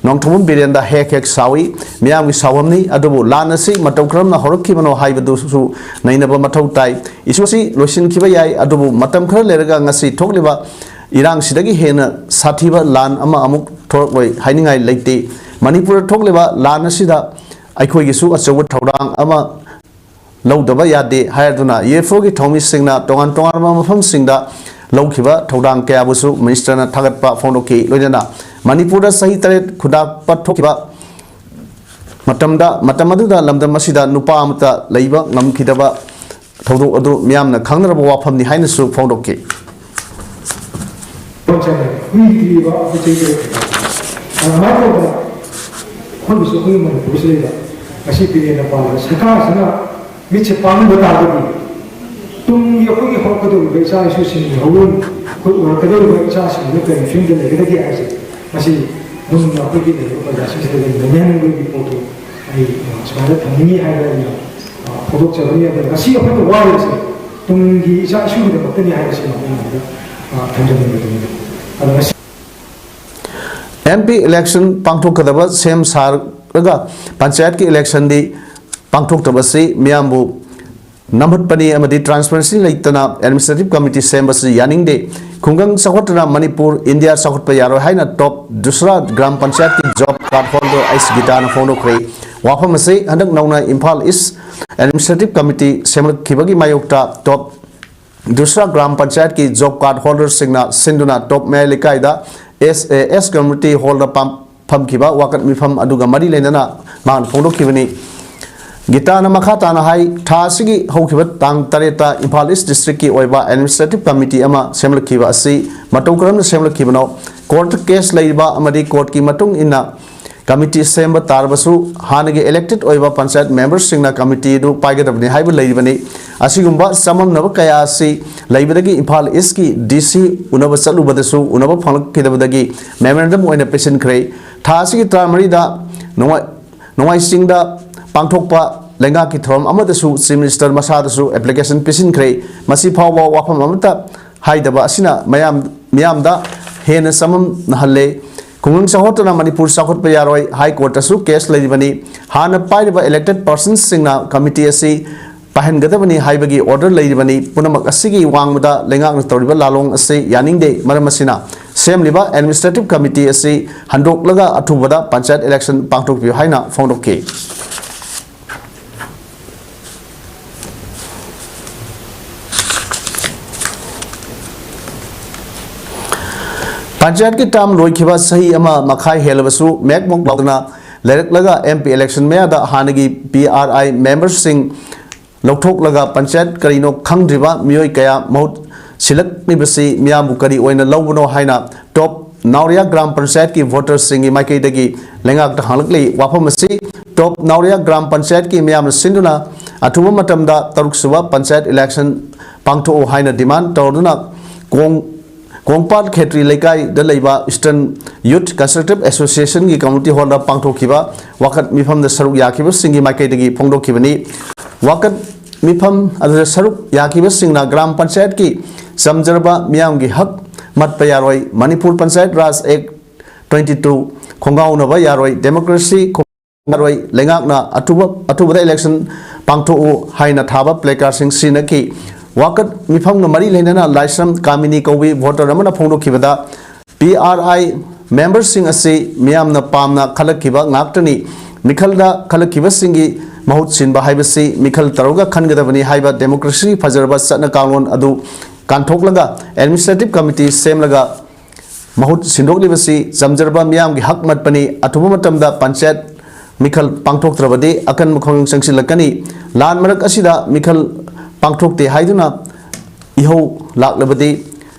ꯅꯣꯡꯊꯣꯝꯕꯝ ꯕꯤꯔꯦꯟꯗ ꯍꯦꯛ ꯍꯦꯛ ꯁꯥꯎꯏ꯫ ꯃꯤꯌꯥꯝꯒꯤ ꯁꯥꯎꯐꯝꯅꯤ꯫ ꯑꯗꯨꯕꯨ ꯂꯥꯟ ꯑꯁꯤ ꯃꯇꯧ ꯀꯔꯝꯅ ꯍꯧꯔꯛꯈꯤꯕꯅꯣ ꯍꯥꯏꯕꯗꯨꯁꯨ ꯅꯩꯅꯕ ꯃꯊꯧ ꯇꯥꯏ꯫ Issue ꯑꯁꯤ ꯂꯣꯏꯁꯤꯟꯈꯤꯕ ꯌꯥꯏ, ꯑꯗꯨꯕꯨ ꯃꯇꯝ ꯈꯔ ꯂꯩꯔꯒ ꯉꯁꯤ ꯊꯣꯛꯂꯤꯕ ꯏꯔꯥꯡꯁꯤꯗꯒꯤ ꯍꯦꯟꯅ ꯁꯥꯊꯤꯕ ꯂꯥꯟ ꯑꯃ ꯑꯃꯨꯛ ꯊꯣꯛꯂꯛꯂꯣꯏ ꯍꯥꯏꯅꯤꯡꯉꯥꯏ ꯂꯩꯇꯦ꯫ ꯃꯅꯤꯄꯨꯔꯗ ꯊꯣꯛꯂꯤꯕ ꯂꯥꯟ ꯑꯁꯤꯗ ꯑꯩꯈꯣꯏꯒꯤꯁꯨ ꯑꯆꯧꯕ ꯊꯧꯗꯥꯡ ꯑꯃ ꯂꯧꯗꯕ ꯌꯥꯗꯦ ꯍꯥꯏꯗꯨꯅ UFOꯒꯤ ꯊꯧꯃꯤꯁꯤꯡꯅ ꯇꯣꯉꯥꯟ ꯇꯣꯉꯥꯟꯕ ꯃꯐꯝꯁꯤꯡꯗ ꯂꯧꯈꯤꯕ ꯊꯧꯗꯥꯡ ꯀꯌꯥꯕꯨꯁꯨ Ministerꯅ ꯊꯥꯒꯠꯄ ꯐꯣꯡꯗꯣꯛꯈꯤ꯫ ꯂꯣꯏꯅꯅ ꯃꯅꯤꯄꯨꯔꯗ ꯆꯍꯤ ꯇꯔꯦꯠ ꯈꯨꯗꯥꯛꯄ ꯊꯣꯛꯈꯤꯕ ꯃꯇꯝꯗ, ꯃꯇꯝ ꯑꯗꯨꯗ ꯂꯝꯗꯝ ꯑꯁꯤꯗ ꯅꯨꯄꯥ ꯑꯃꯠꯇ ꯂꯩꯕ ꯉꯝꯈꯤꯗꯕ ꯊꯧꯗꯣꯛ ꯑꯗꯨ ꯃꯤꯌꯥꯝꯅ ꯈꯪꯅꯔꯕ ꯋꯥꯐꯝꯅꯤ ꯍꯥꯏꯅꯁꯨ ꯐꯣꯡꯗꯣꯛꯈꯤ꯫ ꯄꯣꯠꯁꯛꯅꯦ꯫ ꯀꯨꯏꯗ꯭ꯔꯤꯕ ꯑꯩꯈꯣꯏ ꯆꯍꯤ ꯇꯔꯦꯠ ꯈꯛꯇ꯫ ꯑꯗꯨꯃꯥꯏꯅ ꯇꯧꯗꯅ ꯑꯩꯈꯣꯏꯒꯤꯁꯨ, ꯑꯩꯈꯣꯏꯒꯤ ꯃꯅꯤꯄꯨꯔꯁꯤꯗ ꯉꯁꯤ ꯄꯤꯔꯦꯅ ꯄꯥꯜꯂꯤꯕ ꯁꯔꯀꯥꯔꯁꯤꯅ ꯃꯤꯠꯁꯦ ꯄꯥꯡꯍꯟꯕ ꯇꯥꯔꯒꯗꯤ ꯇꯨꯡꯒꯤ ꯑꯩꯈꯣꯏꯒꯤ ꯍꯧꯔꯛꯀꯗꯧꯔꯤꯕ ꯏꯆꯥ ꯏꯁꯨꯁꯤꯡꯒꯤ ꯍꯧꯔꯣꯟ, ꯑꯩꯈꯣꯏ ꯑꯣꯏꯔꯛꯀꯗꯧꯔꯤꯕ ꯏꯆꯥꯁꯤꯡꯗꯨꯅ ꯀꯔꯤ ꯐꯤꯕꯝꯗ ꯂꯩꯒꯗꯒꯦ ꯍꯥꯏꯕꯁꯦ ꯃꯁꯤ ꯃꯨꯟꯅ ꯑꯩꯈꯣꯏꯒꯤ ꯂꯩꯔꯤꯕ ꯄ꯭ꯔꯖꯥꯁꯤꯡꯁꯤꯗ ꯅꯩꯅꯍꯟꯅꯤꯡꯕꯒꯤ ꯄꯣꯠꯇꯨ ꯑꯩ, ꯑ, ꯁꯨꯃꯥꯏꯅ ꯊꯝꯅꯤꯡꯉꯤ ꯍꯥꯏꯕ ꯑꯩꯅ, ꯑ, ꯐꯣꯡꯗꯣꯛꯆꯕꯅꯤ꯫ ꯑꯗꯨꯒ ꯉꯁꯤ ꯑꯩꯈꯣꯏꯅ ꯋꯥꯔꯤꯕꯁꯦ ꯇꯨꯡꯒꯤ ꯏꯆꯥ ꯏꯁꯨꯒꯤꯗꯃꯛꯇꯅꯤ ꯍꯥꯏꯕꯁꯤꯃ ꯑꯩꯅ ꯍꯥꯏꯕꯗ, ꯑ, ꯊꯝꯖꯅꯤꯡꯕꯗꯨꯅꯤ꯫ ꯑꯗꯣ ꯉꯁꯤ MP election ꯄꯥꯡꯊꯣꯛꯀꯗꯕ ꯁꯦꯝ ꯁꯥꯔꯒ ꯄꯟꯆꯥꯌꯠꯀꯤ electionꯗꯤ ꯄꯥꯡꯊꯣꯛꯇꯕꯁꯤ ꯃꯤꯌꯥꯝꯕꯨ ꯅꯝꯍꯠꯄꯅꯤ ꯑꯃꯗꯤ transparency ꯂꯩꯇꯅ administrative committee ꯁꯦꯝꯕꯁꯤ ꯌꯥꯅꯤꯡꯗꯦ꯫ ꯈꯨꯡꯒꯪ ꯆꯥꯎꯈꯠꯇꯅ ꯃꯅꯤꯄꯨꯔ, ꯏꯟꯗꯤꯌꯥ ꯆꯥꯎꯈꯠꯄ ꯌꯥꯔꯣꯏ ꯍꯥꯏꯅ top ꯗꯨꯁ꯭ꯔꯥ ꯒ꯭ꯔꯥꯝ ꯄꯟꯆꯥꯌꯠꯀꯤ job card holder ꯑꯩꯁ ꯒꯤꯇꯥꯅ ꯐꯣꯡꯗꯣꯛꯈ꯭ꯔꯦ꯫ ꯋꯥꯐꯝ ꯑꯁꯤ ꯍꯟꯗꯛ ꯅꯧꯅ ꯏꯝꯐꯥꯜ East administrative committee ꯁꯦꯝꯂꯛꯈꯤꯕꯒꯤ ꯃꯥꯌꯣꯛꯇ top ꯗꯨꯁ꯭ꯔꯥ ꯒ꯭ꯔꯥꯝ ꯄꯟꯆꯥꯌꯠꯀꯤ job card holderꯁꯤꯡꯅ ꯁꯤꯟꯗꯨꯅ top ꯃꯌꯥꯏ ꯂꯩꯀꯥꯏꯗ S A S community hallꯗ ꯄꯥꯝ-, ꯐꯝꯈꯤꯕ ꯋꯥꯀꯠ ꯃꯤꯐꯝ ꯑꯗꯨꯒ ꯃꯔꯤ ꯂꯩꯅꯅ ꯃꯍꯥꯛꯅ ꯐꯣꯡꯗꯣꯛꯈꯤꯕꯅꯤ꯫ ꯒꯤꯇꯥꯅ ꯃꯈꯥ ꯇꯥꯅ ꯍꯥꯏ, ꯊꯥ ꯑꯁꯤꯒꯤ ꯍꯧꯈꯤꯕ ꯇꯥꯡ ꯇꯔꯦꯠꯇ ꯏꯝꯐꯥꯜ East districtꯀꯤ ꯑꯣꯏꯕ administrative committee ꯑꯃ ꯁꯦꯝꯂꯛꯈꯤꯕ ꯑꯁꯤ ꯃꯇꯧ ꯀꯔꯝꯅ ꯁꯦꯝꯂꯛꯈꯤꯕꯅꯣ? Courtꯇ case ꯂꯩꯔꯤꯕ ꯑꯃꯗꯤ courtꯀꯤ ꯃꯇꯨꯡ ꯏꯟꯅ committee ꯁꯦꯝꯕ ꯇꯥꯔꯕꯁꯨ ꯍꯥꯟꯅꯒꯤ elected ꯑꯣꯏꯕ ꯄꯟꯆꯥꯌꯠ memberꯁꯤꯡꯅ committee ꯑꯗꯨ ꯄꯥꯏꯒꯗꯕꯅꯤ ꯍꯥꯏꯕ ꯂꯩꯔꯤꯕꯅꯤ꯫ ꯑꯁꯤꯒꯨꯝꯕ ꯆꯃꯝꯅꯕ ꯀꯌꯥ ꯑꯁꯤ ꯂꯩꯕꯗꯒꯤ ꯏꯝꯐꯥꯜ Eastꯀꯤ DC ꯎꯅꯕ ꯆꯠꯂꯨꯕꯗꯁꯨ ꯎꯅꯕ ꯐꯪꯂꯛꯈꯤꯗꯕꯗꯒꯤ memorandum ꯑꯣꯏꯅ ꯄꯤꯁꯤꯟꯈ꯭ꯔꯦ꯫ ꯊꯥ ꯑꯁꯤꯒꯤ ꯇꯔꯥꯃꯔꯤꯗ ꯅꯣꯡꯃꯥꯏ-, ꯅꯣꯡꯃꯥꯏꯖꯤꯡꯗ ꯄꯥꯡꯊꯣꯛꯄ ꯂꯩꯉꯥꯛꯀꯤ ꯊꯧꯔꯝ ꯑꯃꯗꯁꯨ Chief Minister ꯃꯁꯥꯗꯁꯨ application ꯄꯤꯁꯤꯟꯈ꯭ꯔꯦ꯫ ꯃꯁꯤ ꯐꯥꯎꯕ ꯋꯥꯐꯝ ꯑꯃꯠꯇ ꯍꯥꯏꯗꯕ ꯑꯁꯤꯅ ꯃꯌꯥꯝ, ꯃꯤꯌꯥꯝꯗ ꯍꯦꯟꯅ ꯆꯃꯝꯅꯍꯜꯂꯦ꯫ ꯈꯨꯡꯒꯪ ꯆꯥꯎꯈꯠꯇꯅ ꯃꯅꯤꯄꯨꯔ ꯆꯥꯎꯈꯠꯄ ꯌꯥꯔꯣꯏ꯫ High Courtꯇꯁꯨ case ꯂꯩꯔꯤꯕꯅꯤ꯫ ꯍꯥꯟꯅ ꯄꯥꯏꯔꯤꯕ elected personsꯁꯤꯡꯅ committee ꯑꯁꯤ ꯄꯥꯏꯍꯟꯒꯗꯕꯅꯤ ꯍꯥꯏꯕꯒꯤ order ꯂꯩꯔꯤꯕꯅꯤ꯫ ꯄꯨꯝꯅꯃꯛ ꯑꯁꯤꯒꯤ ꯋꯥꯡꯃꯗ ꯂꯩꯉꯥꯛꯅ ꯇꯧꯔꯤꯕ ꯂꯥꯂꯣꯡ ꯑꯁꯤ ꯌꯥꯅꯤꯡꯗꯦ꯫ ꯃꯔꯝ ꯑꯁꯤꯅ ꯁꯦꯝꯂꯤꯕ administrative committee ꯑꯁꯤ ꯍꯟꯗꯣꯛꯂꯒ ꯑꯊꯨꯕꯗ ꯄꯟꯆꯥꯌꯠ election ꯄꯥꯡꯊꯣꯛꯄꯤꯌꯨ ꯍꯥꯏꯅ ꯐꯣꯡꯗꯣꯛꯈꯤ꯫ ꯄꯟꯆꯥꯌꯠꯀꯤ ꯇꯥꯔꯝ ꯂꯣꯏꯈꯤꯕ ꯆꯍꯤ ꯑꯃ ꯃꯈꯥꯏ ꯍꯦꯜꯂꯕꯁꯨ ꯃꯦꯛ ꯃꯣꯛ ꯂꯥꯎꯗꯅ ꯂꯩꯔꯛꯂꯒ ꯑꯦꯝ ꯄꯤ ꯏꯂꯦꯛꯁꯟ ꯃꯌꯥꯗ ꯍꯥꯟꯅꯒꯤ ꯄꯤ ꯑꯥꯔ ꯑꯥꯏ ꯃꯦꯝꯕꯔꯁꯤꯡ ꯂꯧꯊꯣꯛꯂꯒ ꯄꯟꯆꯥꯌꯠ ꯀꯔꯤꯅꯣ ꯈꯪꯗ꯭ꯔꯤꯕ ꯃꯤꯑꯣꯏ ꯀꯌꯥ ꯃꯍꯨꯠ ꯁꯤꯜꯂꯛꯂꯤꯕꯁꯤ ꯃꯤꯌꯥꯝꯕꯨ ꯀꯔꯤ ꯑꯣꯏꯅ ꯂꯧꯕꯅꯣ ꯍꯥꯏꯅ ꯇꯣꯞ ꯅꯥꯎꯔꯤꯌꯥ ꯒ꯭ꯔꯥꯝ ꯄꯟꯆꯥꯌꯠꯀꯤ ꯚꯣꯇꯔꯁꯤꯡꯒꯤ ꯃꯥꯏꯀꯩꯗꯒꯤ ꯂꯩꯉꯥꯛꯇ ꯍꯪꯂꯛꯂꯤ꯫ ꯋꯥꯐꯝ ꯑꯁꯤ ꯇꯣꯞ ꯅꯥꯎꯔꯤꯌꯥ ꯒ꯭ꯔꯥꯝ ꯄꯟꯆꯥꯌꯠꯀꯤ ꯃꯤꯌꯥꯝꯅ ꯁꯤꯟꯗꯨꯅ ꯑꯊꯨꯕ ꯃꯇꯝꯗ ꯇꯔꯨꯛ ꯁꯨꯕ ꯄꯟꯆꯥꯌꯠ ꯏꯂꯦꯛꯁꯟ ꯄꯥꯡꯊꯣꯛꯎ ꯍꯥꯏꯅ ꯗꯤꯃꯥꯟ ꯇꯧꯗꯨꯅ ꯀꯣꯡ ꯀꯣꯡꯄꯥꯠ ꯈꯦꯇ꯭ꯔꯤ ꯂꯩꯀꯥꯏꯗ ꯂꯩꯕ Eastern Youth Constructive Association ꯒꯤ community hall ꯗ ꯄꯥꯡꯊꯣꯛꯈꯤꯕ ꯋꯥꯀꯠ ꯃꯤꯐꯝꯗ ꯁꯔꯨꯛ ꯌꯥꯈꯤꯕꯁꯤꯡꯒꯤ ꯃꯥꯏꯀꯩꯗꯒꯤ ꯐꯣꯡꯗꯣꯛꯈꯤꯕꯅꯤ꯫ ꯋꯥꯀꯠ ꯃꯤꯐꯝ ꯑꯗꯨꯗ ꯁꯔꯨꯛ ꯌꯥꯈꯤꯕꯁꯤꯡꯅ ꯒ꯭ꯔꯥꯝ ꯄꯟꯆꯥꯌꯠꯀꯤ ꯆꯝꯖꯔꯕ ꯃꯤꯌꯥꯝꯒꯤ ꯍꯛ ꯃꯠꯄ ꯌꯥꯔꯣꯏ, ꯃꯅꯤꯄꯨꯔ ꯄꯟꯆꯥꯌꯠ ꯔꯥꯖ ꯑꯦꯛ twenty two ꯈꯣꯡꯒꯥꯎꯅꯕ ꯌꯥꯔꯣꯏ, democracy ꯌꯥꯔꯣꯏ, ꯂꯩꯉꯥꯛꯅ ꯑꯊꯨꯕ, ꯑꯊꯨꯕꯗ ꯏꯂꯦꯛꯁꯟ ꯄꯥꯡꯊꯣꯛꯎ ꯍꯥꯏꯅ ꯊꯥꯕ ꯄ꯭ꯂꯦꯀꯥꯔꯗꯁꯤꯡ ꯁꯤꯖꯤꯟꯅꯈꯤ꯫ ꯋꯥꯀꯠ ꯃꯤꯐꯝꯒ ꯃꯔꯤ ꯂꯩꯅꯅ ꯂꯥꯏꯁ꯭ꯔꯝ ꯀꯥꯃꯤꯅꯤ ꯀꯧꯕꯤ ꯚꯣꯇꯔ ꯑꯃꯅ ꯐꯣꯡꯗꯣꯛꯈꯤꯕꯗ, ꯄꯤ ꯑꯥꯔ ꯑꯥꯏ ꯃꯦꯝꯕꯔꯁꯤꯡ ꯑꯁꯤ ꯃꯤꯌꯥꯝꯅ ꯄꯥꯝꯅ ꯈꯜꯂꯛꯈꯤꯕ ꯉꯥꯛꯇꯅꯤ꯫ ꯃꯤꯈꯜꯗ ꯈꯜꯂꯛꯈꯤꯕꯁꯤꯡꯒꯤ ꯃꯍꯨꯠ ꯁꯤꯟꯕ ꯍꯥꯏꯕꯁꯤ ꯃꯤꯈꯜ ꯇꯧꯔꯒ ꯈꯟꯒꯗꯕꯅꯤ ꯍꯥꯏꯕ ꯗꯦꯃꯣꯀ꯭ꯔꯦꯁꯤꯒꯤ ꯐꯖꯔꯕ ꯆꯠꯅ ꯀꯥꯡꯂꯣꯟ ꯑꯗꯨ ꯀꯥꯟꯊꯣꯛꯂꯒ ꯑꯦꯗꯃꯤꯅꯤꯁꯇ꯭ꯔꯦꯇꯤꯕ ꯀꯃꯤꯇꯤ ꯁꯦꯝꯂꯒ ꯃꯍꯨꯠ ꯁꯤꯟꯗꯣꯛꯂꯤꯕꯁꯤ ꯆꯝꯖꯔꯕ ꯃꯤꯌꯥꯝꯒꯤ ꯍꯛ ꯃꯠꯄꯅꯤ꯫ ꯑꯊꯨꯕ ꯃꯇꯝꯗ ꯄꯟꯆꯥꯌꯠ ꯃꯤꯈꯜ ꯄꯥꯡꯊꯣꯛꯇ꯭ꯔꯕꯗꯤ ꯑꯀꯟꯕ ꯈꯣꯡꯖꯪ ꯆꯪꯁꯤꯜꯂꯛꯀꯅꯤ꯫ ꯂꯥꯟ ꯃꯔꯛ ꯑꯁꯤꯗ ꯃꯤꯈꯜ ꯄꯥꯡꯊꯣꯛꯇꯦ ꯍꯥꯏꯗꯨꯅ ꯏꯍꯧ ꯂꯥꯛꯂꯕꯗꯤ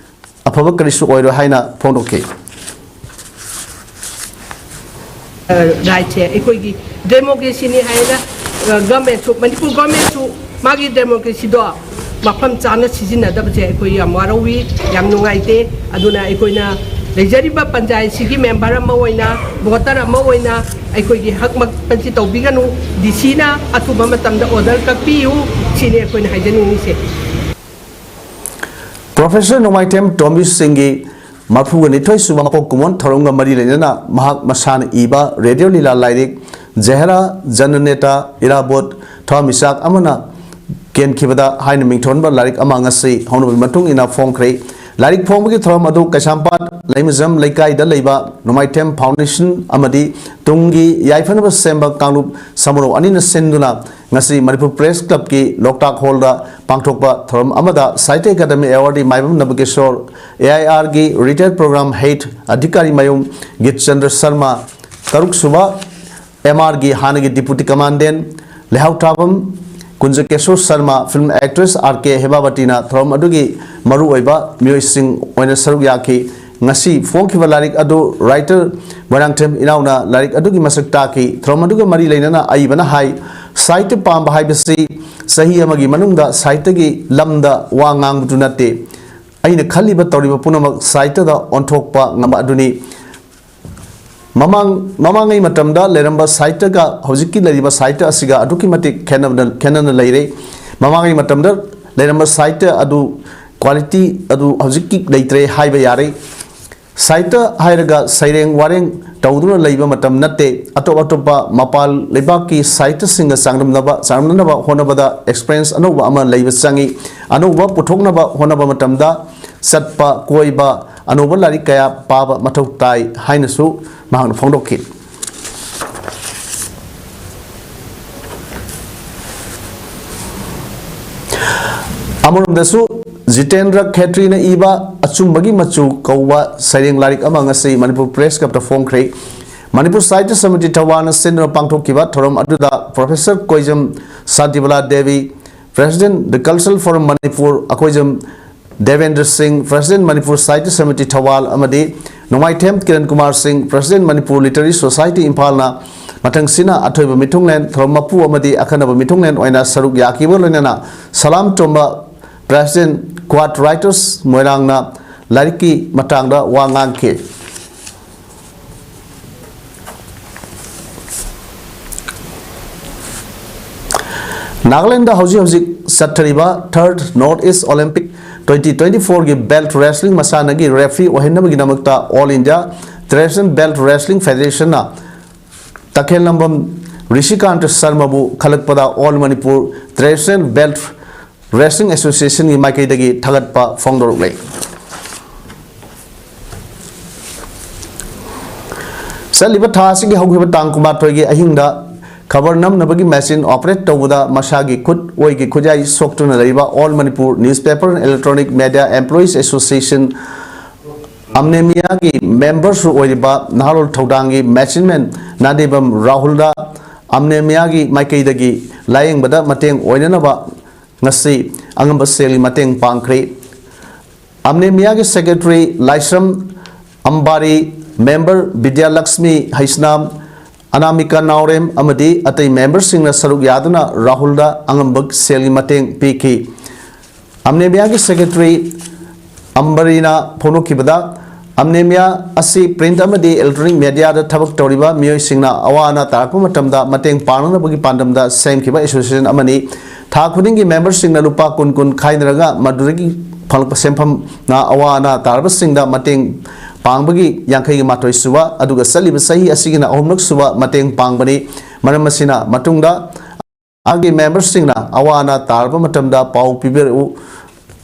ꯑꯐꯕ ꯀꯔꯤꯁꯨ ꯑꯣꯏꯔꯣꯏ ꯍꯥꯏꯅ ꯐꯣꯡꯗꯣꯛꯈꯤ꯫ ꯔꯥꯏꯠꯁꯦ ꯑꯩꯈꯣꯏꯒꯤ ꯗꯦꯃꯣꯀ꯭ꯔꯦꯁꯤꯅꯤ ꯍꯥꯏꯅ ꯒꯃꯦꯟꯁꯨ, ꯃꯅꯤꯄꯨꯔ ꯒꯃꯦꯟꯁꯨ ꯃꯥꯒꯤ ꯗꯦꯃꯣꯀ꯭ꯔꯦꯁꯤꯗꯣ ꯃꯐꯝ ꯆꯥꯅ ꯁꯤꯖꯤꯟꯅꯗꯕꯁꯦ ꯑꯩꯈꯣꯏ ꯌꯥꯝ ꯋꯥꯔꯧꯏ, ꯌꯥꯝ ꯅꯨꯡꯉꯥꯏꯇꯦ꯫ ꯑꯗꯨꯅ ꯑꯩꯈꯣꯏꯅ ꯂꯩꯖꯔꯤꯕ ꯄꯟꯆꯥꯌꯠꯁꯤꯒꯤ ꯃꯦꯝꯕꯔ ꯑꯃ ꯑꯣꯏꯅ, ꯚꯣꯇꯔ ꯑꯃ ꯑꯣꯏꯅ ꯑꯩꯈꯣꯏꯒꯤ ꯍꯛ ꯃꯈꯜꯁꯤ ꯇꯧꯕꯤꯒꯅꯨ꯫ ꯗꯤ ꯁꯤꯅ ꯑꯊꯨꯕ ꯃꯇꯝꯗ ꯑꯣꯔꯗꯔ ꯀꯛꯄꯤꯌꯨ, ꯁꯤꯅꯤ ꯑꯩꯈꯣꯏꯅ ꯍꯥꯏꯖꯅꯤꯡꯉꯤꯁꯦ꯫ ꯄ꯭ꯔꯣꯐꯦꯁꯔ ꯅꯣꯡꯃꯥꯏꯊꯦꯝ ꯇꯣꯝꯕꯤ ꯁꯤꯡꯒꯤ ꯃꯔꯐꯨꯒ ꯅꯤꯊꯣꯏ ꯁꯨꯕ ꯃꯄꯣꯛ ꯀꯨꯝꯑꯣꯟ ꯊꯧꯔꯝꯒ ꯃꯔꯤ ꯂꯩꯅꯅ ꯃꯍꯥꯛ ꯃꯁꯥꯅ ꯏꯕ ꯔꯦꯗꯤꯑꯣ ꯂꯤꯂꯥ ꯂꯥꯏꯔꯤꯛ ꯖꯦꯍꯔꯥ ꯖꯅꯅꯦꯇꯥ ꯏꯔꯥꯕꯣꯠ ꯊꯋꯥꯟꯃꯤꯆꯥꯛ ꯑꯃꯅ ꯀꯦꯟꯈꯤꯕꯗ ꯍꯥꯏꯅ ꯃꯤꯡꯊꯣꯟꯕ ꯂꯥꯏꯔꯤꯛ ꯑꯃ ꯉꯁꯤ ꯍꯧꯅꯕꯒꯤ ꯃꯇꯨꯡ ꯏꯟꯅ ꯐꯣꯡꯈ꯭ꯔꯦ꯫ ꯂꯥꯏꯔꯤꯛ ꯐꯣꯡꯕꯒꯤ ꯊꯧꯔꯝ ꯑꯗꯨ ꯀꯩꯁꯥꯝꯄꯥꯠ ꯂꯩꯃꯖꯝ ꯂꯩꯀꯥꯏꯗ ꯂꯩꯕ ꯅꯣꯡꯃꯥꯏꯊꯦꯝ ꯐꯥꯎꯟꯗꯦꯁꯟ ꯑꯃꯗꯤ ꯇꯨꯡꯒꯤ ꯌꯥꯏꯐꯅꯕ ꯁꯦꯝꯕ ꯀꯥꯡꯂꯨꯞ ꯁꯃꯨꯔꯧ ꯑꯅꯤꯅ ꯁꯤꯟꯗꯨꯅ ꯉꯁꯤ ꯃꯅꯤꯄꯨꯔ ꯄ꯭ꯔꯦꯁ ꯀ꯭ꯂꯕꯀꯤ ꯂꯣꯛꯇꯥꯛ ꯍꯣꯜꯗ ꯄꯥꯡꯊꯣꯛꯄ ꯊꯧꯔꯝ ꯑꯃꯗ Sahitya academy awardee Maibam Nabakishor, A I ꯑꯥꯔꯒꯤ retire program head Adhikarimayum Gitchandra Sharma, ꯇꯔꯨꯛ ꯁꯨꯕ ꯑꯦꯝ ꯑꯥꯔꯒꯤ ꯍꯥꯟꯅꯒꯤ deputy commandant Leihaothabam Kunjakishor Sharma, film actress R K ꯍꯦꯃꯥꯕꯇꯤꯅ ꯊꯧꯔꯝ ꯑꯗꯨꯒꯤ ꯃꯔꯨꯑꯣꯏꯕ ꯃꯤꯑꯣꯏꯁꯤꯡ ꯑꯣꯏꯅ ꯁꯔꯨꯛ ꯌꯥꯈꯤ꯫ ꯉꯁꯤ ꯐꯣꯡꯈꯤꯕ ꯂꯥꯏꯔꯤꯛ ꯑꯗꯨ ꯔꯥꯏꯇꯔ ꯃꯣꯏꯔꯥꯡꯊꯦꯝ ꯏꯅꯥꯎꯅ ꯂꯥꯏꯔꯤꯛ ꯑꯗꯨꯒꯤ ꯃꯁꯛ ꯇꯥꯛꯈꯤ꯫ ꯊꯧꯔꯝ ꯑꯗꯨꯒ ꯃꯔꯤ ꯂꯩꯅꯅ ꯑꯏꯕꯅ ꯍꯥꯏ, ꯁꯥꯍꯤꯇ꯭ꯌ ꯄꯥꯝꯕ ꯍꯥꯏꯕꯁꯤ ꯆꯍꯤ ꯑꯃꯒꯤ ꯃꯅꯨꯡꯗ ꯁꯥꯍꯤꯇ꯭ꯌꯒꯤ ꯂꯝꯗ ꯋꯥ ꯉꯥꯡꯕꯗꯨ ꯅꯠꯇꯦ, ꯑꯩꯅ ꯈꯜꯂꯤꯕ ꯇꯧꯔꯤꯕ ꯄꯨꯝꯅꯃꯛ ꯁꯥꯍꯤꯇ꯭ꯌꯗ ꯑꯣꯟꯊꯣꯛꯄ ꯉꯝꯕ ꯑꯗꯨꯅꯤ꯫ ꯃꯃꯥꯡ, ꯃꯃꯥꯡꯉꯩ ꯃꯇꯝꯗ ꯂꯩꯔꯝꯕ ꯁꯥꯍꯤꯇ꯭ꯌꯒ ꯍꯧꯖꯤꯛꯀꯤ ꯂꯩꯔꯤꯕ ꯁꯥꯍꯤꯇ꯭ꯌ ꯑꯁꯤꯒ ꯑꯗꯨꯛꯀꯤ ꯃꯇꯤꯛ ꯈꯦꯠꯅꯕꯅ, ꯈꯦꯠꯅꯅ ꯂꯩꯔꯦ꯫ ꯃꯃꯥꯡꯉꯩ ꯃꯇꯝꯗ ꯂꯩꯔꯝꯕ ꯁꯥꯍꯤꯇ꯭ꯌ ꯑꯗꯨ ꯀ꯭ꯋꯥꯂꯤꯇꯤ ꯑꯗꯨ ꯍꯧꯖꯤꯛꯀꯤ ꯂꯩꯇ꯭ꯔꯦ ꯍꯥꯏꯕ ꯌꯥꯔꯦ꯫ ꯁꯥꯍꯤꯇ꯭ꯌ ꯍꯥꯏꯔꯒ ꯁꯩꯔꯦꯡ ꯋꯥꯔꯦꯡ ꯇꯧꯗꯨꯅ ꯂꯩꯕ ꯃꯇꯝ ꯅꯠꯇꯦ꯫ ꯑꯇꯣꯞ ꯑꯇꯣꯞꯄ ꯃꯄꯥꯟ ꯂꯩꯕꯥꯛꯀꯤ ꯁꯥꯍꯤꯇ꯭ꯌꯁꯤꯡꯒ ꯆꯥꯡꯗꯝꯅꯕ, ꯆꯥꯡꯗꯝꯅꯅꯕ ꯍꯣꯠꯅꯕꯗ ꯑꯦꯛꯁꯄꯔꯤꯌꯦꯟꯁ ꯑꯅꯧꯕ ꯑꯃ ꯂꯩꯕ ꯆꯪꯏ꯫ ꯑꯅꯧꯕ ꯄꯨꯊꯣꯛꯅꯕ ꯍꯣꯠꯅꯕ ꯃꯇꯝꯗ ꯆꯠꯄ, ꯀꯣꯏꯕ, ꯑꯅꯧꯕ ꯂꯥꯏꯔꯤꯛ ꯀꯌꯥ ꯄꯥꯕ ꯃꯊꯧ ꯇꯥꯏ ꯍꯥꯏꯅꯁꯨ ꯃꯍꯥꯛꯅ ꯐꯣꯡꯗꯣꯛꯈꯤ꯫ ꯑꯃꯔꯣꯝꯗꯁꯨ ꯖꯤꯇꯦꯟꯗ꯭ꯔ ꯈꯦꯇ꯭ꯔꯤꯅ ꯏꯕ ꯑꯆꯨꯝꯕꯒꯤ ꯃꯆꯨ ꯀꯧꯕ ꯁꯩꯔꯦꯡ ꯂꯥꯏꯔꯤꯛ ꯑꯃ ꯉꯁꯤ ꯃꯅꯤꯄꯨꯔ ꯄ꯭ꯔꯦꯁ ꯀ꯭ꯂꯕꯇ ꯐꯣꯡꯈ꯭ꯔꯦ꯫ ꯃꯅꯤꯄꯨꯔ ꯁꯥꯍꯤꯇ꯭ꯌ ꯁꯃꯤꯇꯤ ꯊꯧꯕꯥꯜꯅ ꯁꯤꯟꯗꯨꯅ ꯄꯥꯡꯊꯣꯛꯈꯤꯕ ꯊꯧꯔꯝ ꯑꯗꯨꯗ professor Koijam Shantibala Devi, President, The Cultural Forum Manipur, Akoijam Debendra Singh, President, Manipur Sahitya samiti Thoubal, ꯑꯃꯗꯤ ꯅꯣꯡꯃꯥꯏꯊꯦꯝ ꯀꯤꯔꯟ ꯀꯨꯃꯥꯔ ꯁꯤꯡ, President, ꯃꯅꯤꯄꯨꯔ ꯂꯤꯇꯔꯦꯔꯤ ꯁꯣꯁꯥꯏꯇꯤ ꯏꯝꯐꯥꯜꯅ ꯃꯊꯪꯁꯤꯅ ꯑꯊꯣꯏꯕ ꯃꯤꯊꯨꯡꯂꯦꯟ, ꯊꯧꯔꯝ ꯃꯄꯨ ꯑꯃꯗꯤ ꯑꯈꯟꯅꯕ ꯃꯤꯊꯨꯡꯂꯦꯟ ꯑꯣꯏꯅ ꯁꯔꯨꯛ ꯌꯥꯈꯤꯕꯒ ꯂꯣꯏꯅꯅ ꯁꯂꯥꯝ ꯇꯣꯝꯕ, President, Quad Writers ꯃꯣꯏꯔꯥꯡꯅ ꯂꯥꯏꯔꯤꯛꯀꯤ ꯃꯇꯥꯡꯗ ꯋꯥ ꯉꯥꯡꯈꯤ꯫ ꯅꯥꯒꯥꯂꯦꯟꯗ ꯍꯧꯖꯤꯛ ꯍꯧꯖꯤꯛ ꯆꯠꯊꯔꯤꯕ Third North East Olympic twenty twenty-fourꯒꯤ belt wrestling ꯃꯁꯥꯟꯅꯒꯤ referee ꯑꯣꯏꯍꯟꯅꯕꯒꯤꯗꯃꯛꯇ All India Traditional Belt Wrestling Federationꯅ ꯇꯈꯦꯜꯂꯝꯕꯝ ꯔꯤꯁꯤꯀꯥꯟꯇ ꯁꯔꯃꯕꯨ ꯈꯜꯂꯛꯄꯗ All Manipur Traditional Belt Wrestling Associationꯒꯤ ꯃꯥꯏꯀꯩꯗꯒꯤ ꯊꯥꯒꯠꯄ ꯐꯣꯡꯗꯣꯔꯛꯂꯦ꯫ ꯆꯠꯂꯤꯕ ꯊꯥ ꯑꯁꯤꯒꯤ ꯍꯧꯈꯤꯕ ꯇꯥꯡ ꯀꯨꯟꯃꯥꯊꯣꯏꯒꯤ ꯑꯍꯤꯡꯗ ꯈꯕꯔ ꯅꯝꯅꯕꯒꯤ ꯃꯦꯆꯤꯟ ꯑꯣꯄꯔꯦꯠ ꯇꯧꯕꯗ ꯃꯁꯥꯒꯤ ꯈꯨꯠ ꯑꯣꯏꯒꯤ ꯈꯨꯠꯌꯥꯏ ꯁꯣꯛꯇꯨꯅ ꯂꯩꯔꯤꯕ All Manipur Newspaper and Electronic Media Employees Association, ꯑꯝꯅꯦꯃꯤꯌꯥꯒꯤ ꯃꯦꯝꯕꯔꯁꯨ ꯑꯣꯏꯔꯤꯕ ꯅꯍꯥꯔꯣꯜ ꯊꯧꯗꯥꯡꯒꯤ ꯃꯦꯆꯤꯟꯃꯦꯟ ꯅꯥꯗꯦꯕꯝ ꯔꯥꯍꯨꯜꯗ ꯑꯝꯅꯦꯃꯤꯌꯥꯒꯤ ꯃꯥꯏꯀꯩꯗꯒꯤ ꯂꯥꯌꯦꯡꯕꯗ ꯃꯇꯦꯡ ꯑꯣꯏꯅꯅꯕ ꯉꯁꯤ ꯑꯉꯝꯕ ꯁꯦꯜꯒꯤ ꯃꯇꯦꯡ ꯄꯥꯡꯈ꯭ꯔꯦ꯫ ꯑꯝꯅꯦꯃꯤꯌꯥꯒꯤ ꯁꯦꯀ꯭ꯔꯦꯇꯔꯤ ꯂꯥꯏꯁ꯭ꯔꯝ ꯑꯝꯕꯥꯔꯤ, ꯃꯦꯝꯕꯔ ꯕꯤꯗ꯭ꯌꯥꯂꯛꯁꯃꯤ ꯍꯩꯁꯅꯥꯝ, ꯑꯅꯥꯃꯤꯀꯥ ꯅꯥꯎꯔꯦꯝ ꯑꯃꯗꯤ ꯑꯇꯩ ꯃꯦꯝꯕꯔꯁꯤꯡꯅ ꯁꯔꯨꯛ ꯌꯥꯗꯨꯅ ꯔꯥꯍꯨꯜꯗ ꯑꯉꯝꯕ ꯁꯦꯜꯒꯤ ꯃꯇꯦꯡ ꯄꯤꯈꯤ꯫ ꯑꯝꯅꯦꯃꯤꯌꯥꯒꯤ ꯁꯦꯀ꯭ꯔꯦꯇꯔꯤ ꯑꯝꯕꯔꯤꯅ ꯐꯣꯡꯗꯣꯛꯈꯤꯕꯗ, ꯑꯝꯅꯦꯃꯤꯌꯥ ꯑꯁꯤ ꯄ꯭ꯔꯤꯟꯠ ꯑꯃꯗꯤ ꯏꯂꯦꯛꯇ꯭ꯔꯣꯅꯤꯛ ꯃꯦꯗꯤꯌꯥꯗ ꯊꯕꯛ ꯇꯧꯔꯤꯕ ꯃꯤꯑꯣꯏꯁꯤꯡꯅ ꯑꯋꯥ ꯑꯅꯥ ꯇꯥꯔꯛꯄ ꯃꯇꯝꯗ ꯃꯇꯦꯡ ꯄꯥꯡꯅꯅꯕꯒꯤ ꯄꯥꯟꯗꯝꯗ ꯁꯦꯝꯈꯤꯕ ꯑꯦꯁꯣꯁꯤꯌꯦꯁꯟ ꯑꯃꯅꯤ꯫ ꯊꯥ ꯈꯨꯗꯤꯡꯒꯤ ꯃꯦꯝꯕꯔꯁꯤꯡꯅ ꯂꯨꯄꯥ ꯀꯨꯟ ꯀꯨꯟ ꯈꯥꯏꯅꯔꯒ ꯃꯗꯨꯗꯒꯤ ꯐꯪꯂꯛꯄ ꯁꯦꯟꯐꯝꯅ ꯑꯋꯥ ꯑꯅꯥ ꯇꯥꯔꯕꯁꯤꯡꯗ ꯃꯇꯦꯡ ꯄꯥꯡꯕꯒꯤ ꯌꯥꯡꯈꯩꯒ ꯃꯥꯊꯣꯏ ꯁꯨꯕ, ꯑꯗꯨꯒ ꯆꯠꯂꯤꯕ ꯆꯍꯤ ꯑꯁꯤꯒꯤꯅ ꯑꯍꯨꯝꯂꯛ ꯁꯨꯕ ꯃꯇꯦꯡ ꯄꯥꯡꯕꯅꯤ꯫ ꯃꯔꯝ ꯑꯁꯤꯅ ꯃꯇꯨꯡꯗ ꯑꯩꯒꯤ ꯃꯦꯝꯕꯔꯁꯤꯡꯅ ꯑꯋꯥ ꯑꯅꯥ ꯇꯥꯔꯕ ꯃꯇꯝꯗ ꯄꯥꯎ ꯄꯤꯕꯤꯔꯛꯎ,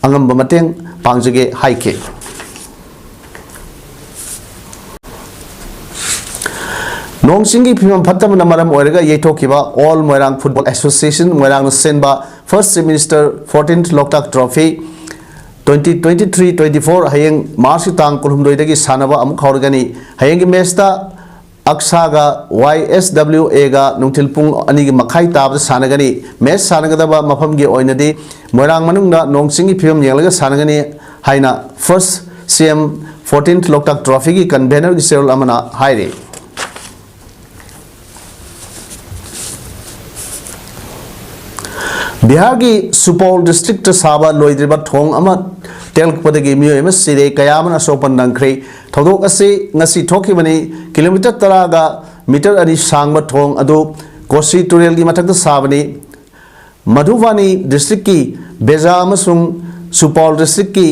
ꯑꯉꯝꯕ ꯃꯇꯦꯡ ꯄꯥꯡꯖꯒꯦ ꯍꯥꯏꯈꯤ꯫ ꯅꯣꯡ ꯆꯤꯡꯒꯤ ꯐꯤꯕꯝ ꯐꯠꯇꯕꯅ ꯃꯔꯝ ꯑꯣꯏꯔꯒ ꯌꯩꯊꯣꯛꯈꯤꯕ All Moirang Football Association ꯃꯣꯏꯔꯥꯡꯅ ꯁꯤꯟꯕ First Chief Minister fourteenth Loktak Trophy twenty twenty-three twenty-four ꯍꯌꯦꯡ ꯃꯥꯔꯆꯀꯤ ꯇꯥꯡ ꯀꯨꯟꯍꯨꯝꯗꯣꯏꯗꯒꯤ ꯁꯥꯟꯅꯕ ꯑꯃꯨꯛ ꯍꯧꯔꯒꯅꯤ꯫ ꯍꯌꯦꯡꯒꯤ ꯃꯦꯆꯇ ꯑꯛꯁꯥꯒ ꯋꯥꯏ ꯑꯦꯁ ꯗꯕ꯭ꯂꯤꯎ ꯑꯦꯒ ꯅꯨꯡꯊꯤꯜ ꯄꯨꯡ ꯑꯅꯤꯒꯤ ꯃꯈꯥꯏ ꯇꯥꯕꯗ ꯁꯥꯟꯅꯒꯅꯤ꯫ ꯃꯦꯆ ꯁꯥꯟꯅꯒꯗꯕ ꯃꯐꯝꯒꯤ ꯑꯣꯏꯅꯗꯤ ꯃꯣꯏꯔꯥꯡ ꯃꯅꯨꯡꯗ ꯅꯣꯡ ꯆꯤꯡꯒꯤ ꯐꯤꯕꯝ ꯌꯦꯡꯂꯒ ꯁꯥꯟꯅꯒꯅꯤ ꯍꯥꯏꯅ First C M fourteenth Loktak Trophyꯒꯤ ꯀꯟꯚꯦꯅꯔꯒꯤ ꯆꯦꯔꯣꯜ ꯑꯃꯅ ꯍꯥꯏꯔꯤ꯫ ꯕꯤꯍꯥꯔꯒꯤ ꯁꯨꯄꯧꯜ ꯗꯤꯁꯇ꯭ꯔꯤꯛꯇ ꯁꯥꯕ ꯂꯣꯏꯗ꯭ꯔꯤꯕ ꯊꯣꯡ ꯑꯃ ꯇꯦꯛꯂꯛꯄꯗꯒꯤ ꯃꯤꯑꯣꯏ ꯑꯃ ꯁꯤꯔꯦ, ꯀꯌꯥ ꯑꯃꯅ ꯑꯁꯣꯛ ꯑꯄꯟ ꯅꯪꯈ꯭ꯔꯦ꯫ ꯊꯧꯗꯣꯛ ꯑꯁꯤ ꯉꯁꯤ ꯊꯣꯛꯈꯤꯕꯅꯤ꯫ ꯀꯤꯂꯣꯃꯤꯇꯔ ꯇꯔꯥꯒ ꯃꯤꯇꯔ ꯑꯅꯤ ꯁꯥꯡꯕ ꯊꯣꯡ ꯑꯗꯨ ꯀꯣꯁꯤ ꯇꯨꯔꯦꯜꯒꯤ ꯃꯊꯛꯇ ꯁꯥꯕꯅꯤ꯫ ꯃꯙꯨꯕꯥꯅꯤ ꯗꯤꯁꯇ꯭ꯔꯤꯛꯀꯤ ꯕꯦꯖꯥ ꯑꯃꯁꯨꯡ ꯁꯨꯄꯧꯜ ꯗꯤꯁꯇ꯭ꯔꯤꯛꯀꯤ